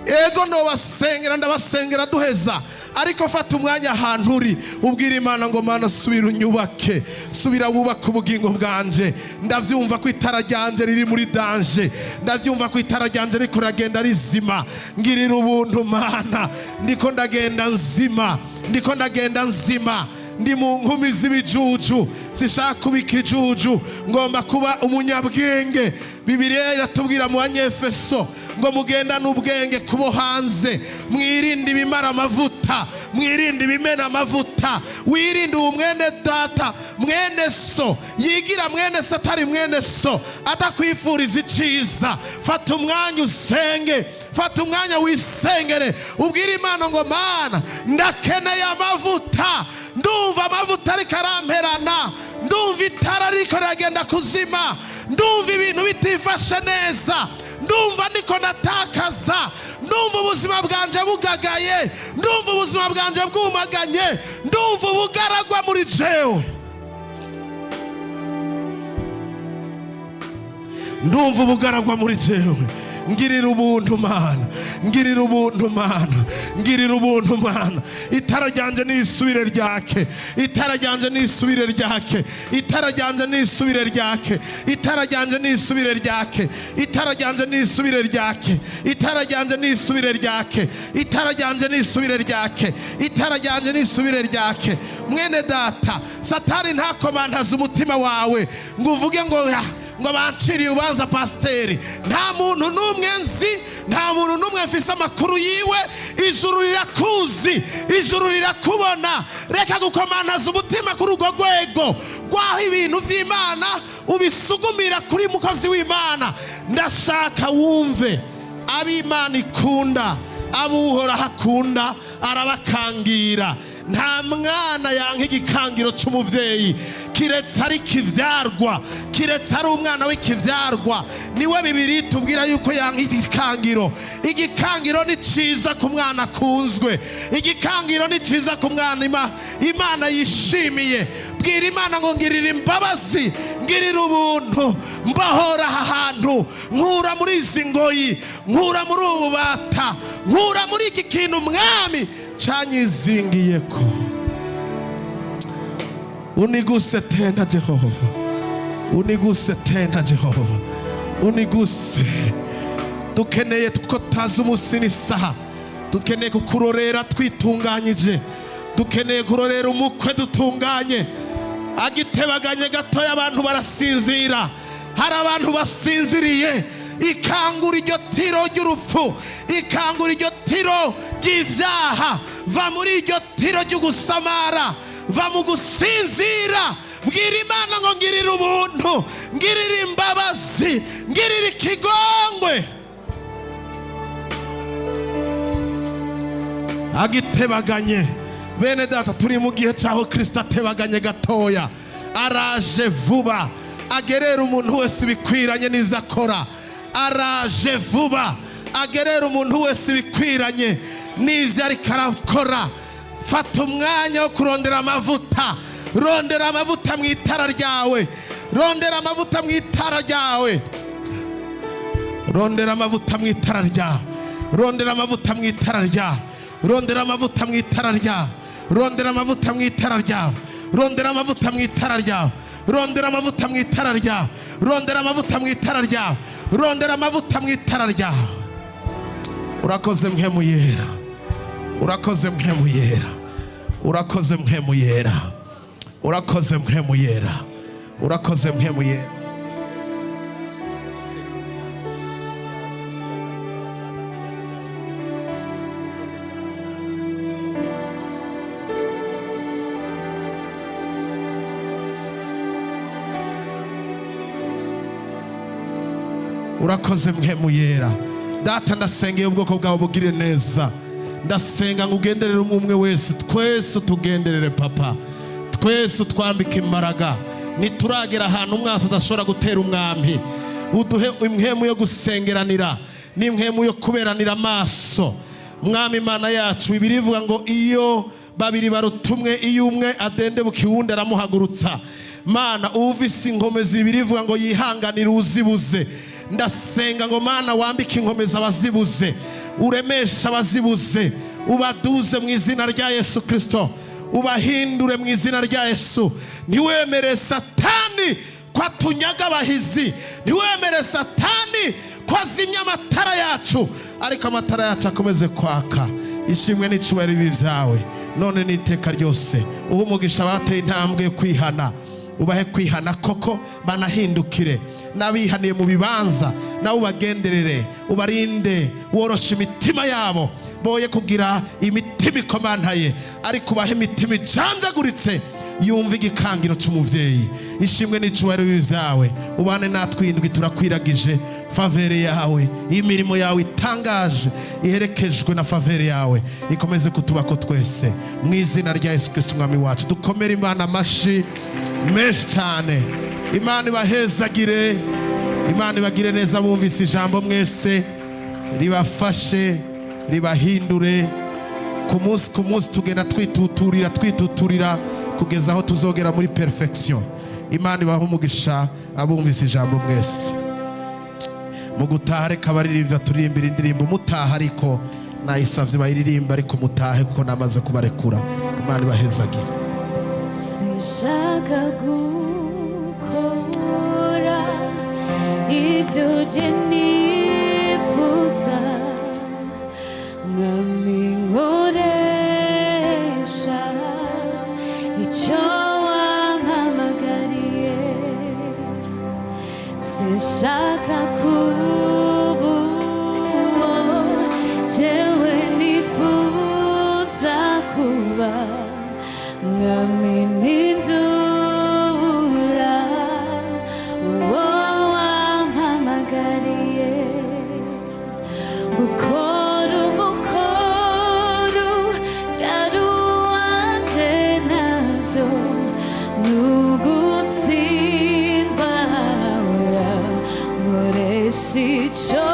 Ego, nobasengera, ndabasengera duheza, ariko fata umwanya ahantu uri, ubwira Imana ngo: "Mana, subira unyubake, subira wubake ubugingo bwanje. Ndavyumva ko itara ryanje riri muri danger, ndavyumva ko itara ryanje riko riragenda rizima. Ngirira ubuntu Mana, ndiko ndagenda nzima, ndiko ndagenda nzima, ndi mu nkumi z'ibijuju, sishaka kuba ikijuju, ngomba kuba umunyabwenge." Bibiliya iratubwira mu Banyefeso ngo mugendane ubwenge kubo hanze, mwirinde ibimara amavuta, mwirinde ibimena amavuta. Wirinde uwo mwene data, mwene so yigira mwene so atari mwene so, atakwifuriza iciza. Fata umwanya usenge, fata umwanya wisengere, ubwire Imana ngo: "Mana, ndakeneye amavuta, ndumva amavuta ariko aramperana, ndumva itara ariko riragenda kuzima, ndumva ibintu bitifashe neza, ndumva ndiko natakaza, ndumva ubuzima bwanje bugagaye, ndumva ubuzima bwanje bwumaganye, ndumva ubugaragwa muri jewe, ndumva ubugaragwa muri jewe." Ngirira ubuntu Mana, ngirira ubuntu Mana, ngirira ubuntu Mana. Itara ryanje nisubire ryake, itara ryanje nisubire ryake, itara ryanje nisubire ryake, itara ryanje nisubire ryake, itara ryanje nisubire ryake, itara ryanje nisubire ryake, itara ryanje nisubire ryake, itara ryanje nisubire ryake. Mwene data, Satani ntakomantaza umutima wawe ngo uvuge ngo "Ah, ngo banciriye ubanza pasiteri." Nta muntu n'umwe nzi, nta muntu n'umwe mfise amakuru yiwe. Ijuru rirakuzi, ijuru rirakubona. Reka gukomantaza umutima kuri urwo rwego rw'aho ibintu by'Imana ubisugumira kuri mukozi w'Imana. Ndashaka wumve, ab'Imana ikunda, abuhoraho akunda, arabakangira. Nta mwana yanka igikangiro cy'umubyeyi kiretse ari kivyarwa, kiretse ari umwana w'ikivyarwa, niwe Bibiri tubwira yuko yanka igikangiro. Igikangiro ni ciza ku mwana akunzwe, igikangiro ni ciza ku mwana Imana yishimiye. Bwira Imana ngo ngirira imbabazi, ngirira ubuntu, mbahora aha hantu, nkura muri izi ngoyi, nkura muri ubu bubata, nkura muri iki kintu mwami canyizingiyeko. Uniguse tena Jehova, uniguse tena Jehova, uniguse. Dukeneye ko tutazi umunsi n'isaha, dukeneye kukurorera twitunganyije, dukeneye kurorera umukwe dutunganye. Agitebaganye gatoya abantu barasinzira. Hari abantu basinziriye. Ikangura iryo tiro ry'urupfu, ikangura iryo tiro ry'ivyaha. Va muri iryo tiro ry'ugusamara, va mu gusinzira. Bwira Imana ngo ngirira ubuntu, ngirira imbabazi, ngirira ikigongwe. Agitebaganye, bene data, turi mu gihe cyaho Kirisito atebaganye gatoya, araje vuba agerera umuntu wese ibikwiranye n'ibyo akora. Araje vuba agerera umuntu wese ibikwiranye n'ibyo ariko arakora. Fata umwanya wo kurondera amavuta, rondera amavuta mu itara ryawe, rondera amavuta mu itara ryawe, rondera amavuta mu itara ryawe, rondera amavuta mu itara ryawe, rondera amavuta mu itara ryawe, rondera amavuta mu itara ryawe, rondera amavuta mu itara ryawe, rondera amavuta mu itara ryawe, rondera amavuta mu itara ryawe, rondera amavuta mu itara ryawe. Urakoze Mpwemu Yera, urakoze Mpwemu Yera, urakoze Mpwemu Yera, urakoze Mpwemu Yera, urakoze Mpwemu Yera. Urakoze Mpwemu Yera. Data, ndasengeye ubwoko bwawe bugire neza. Ndasenga ngo ugenderere umwe umwe wese, twese utugenderere Papa, twese utwambike imbaraga. Ntituragera ahantu umwasi adashobora gutera umwami. Uduhe impwemu yo gusengeranira n'impwemu yo kuberanira amaso. Mwami Imana yacu, Bibiliya ivuga ngo iyo babiri baruta umwe, iyo umwe adendebuka uwundi aramuhagurutsa. Mana, uvise inkomezi, Bibiliya ivuga ngo yihanganire uzibuze. Ndasenga ngo Mana wambike inkomezi abazibuze, uremeshe abazibuze, ubaduze mu izina rya Yesu Kirisito, ubahindure mu izina rya Yesu. Ntiwemere Satani ko atunyaga abahizi, ntiwemere Satani ko azimya amatara yacu, ariko amatara yacu akomeze kwaka. Ishimwe n'icubahiro bibi byawe none n'iteka ryose. Uhe umugisha abateye intambwe yo kwihana, ubahe kwihana koko banahindukire. N'abihaniye mu bibanza nabo ubagenderere, ubarinde, woroshe imitima yabo, boye kugira imitima ikomantaye, ariko ubahe imitima ijanjaguritse yumva igikangiro cy'umuvyeyi. Ishimwe n'icubahiro bibi byawe, ubane natwe indwi. Turakwiragije faveur yawe, imirimo yawe itangaje iherekejwe na faveur yawe ikomeze kutubako twese mu izina rya Yesu Kristo umwami wacu. Dukomere Imana amashi menshi cyane. Imana ibahezagire, Imana ibagire neza. Bumvise ijambo mwese, ribafashe, ribahindure. Ku munsi ku munsi tugenda twituturira, twituturira kugeza aho tuzogera muri perfection. Imana ibahe umugisha abumvise ijambo mwese. Mu gutaha, reka abaririmbyi turirimbira indirimbo mutaha, ariko nayisavye bayiririmba, ariko mutahe kuko namaze kubarekura. Imana ibahezagire. Sinshaka gukora ibyo jye nifuza, Mwami, nkoresha icyo wampamagariye. Sinshaka kuba uwo jewe nifuza kuba, Mwami, mpindura uwo wampamagariye. Gukora umukoro utari uwanje nabyo ni ugutsindwa. Nkoresha icyo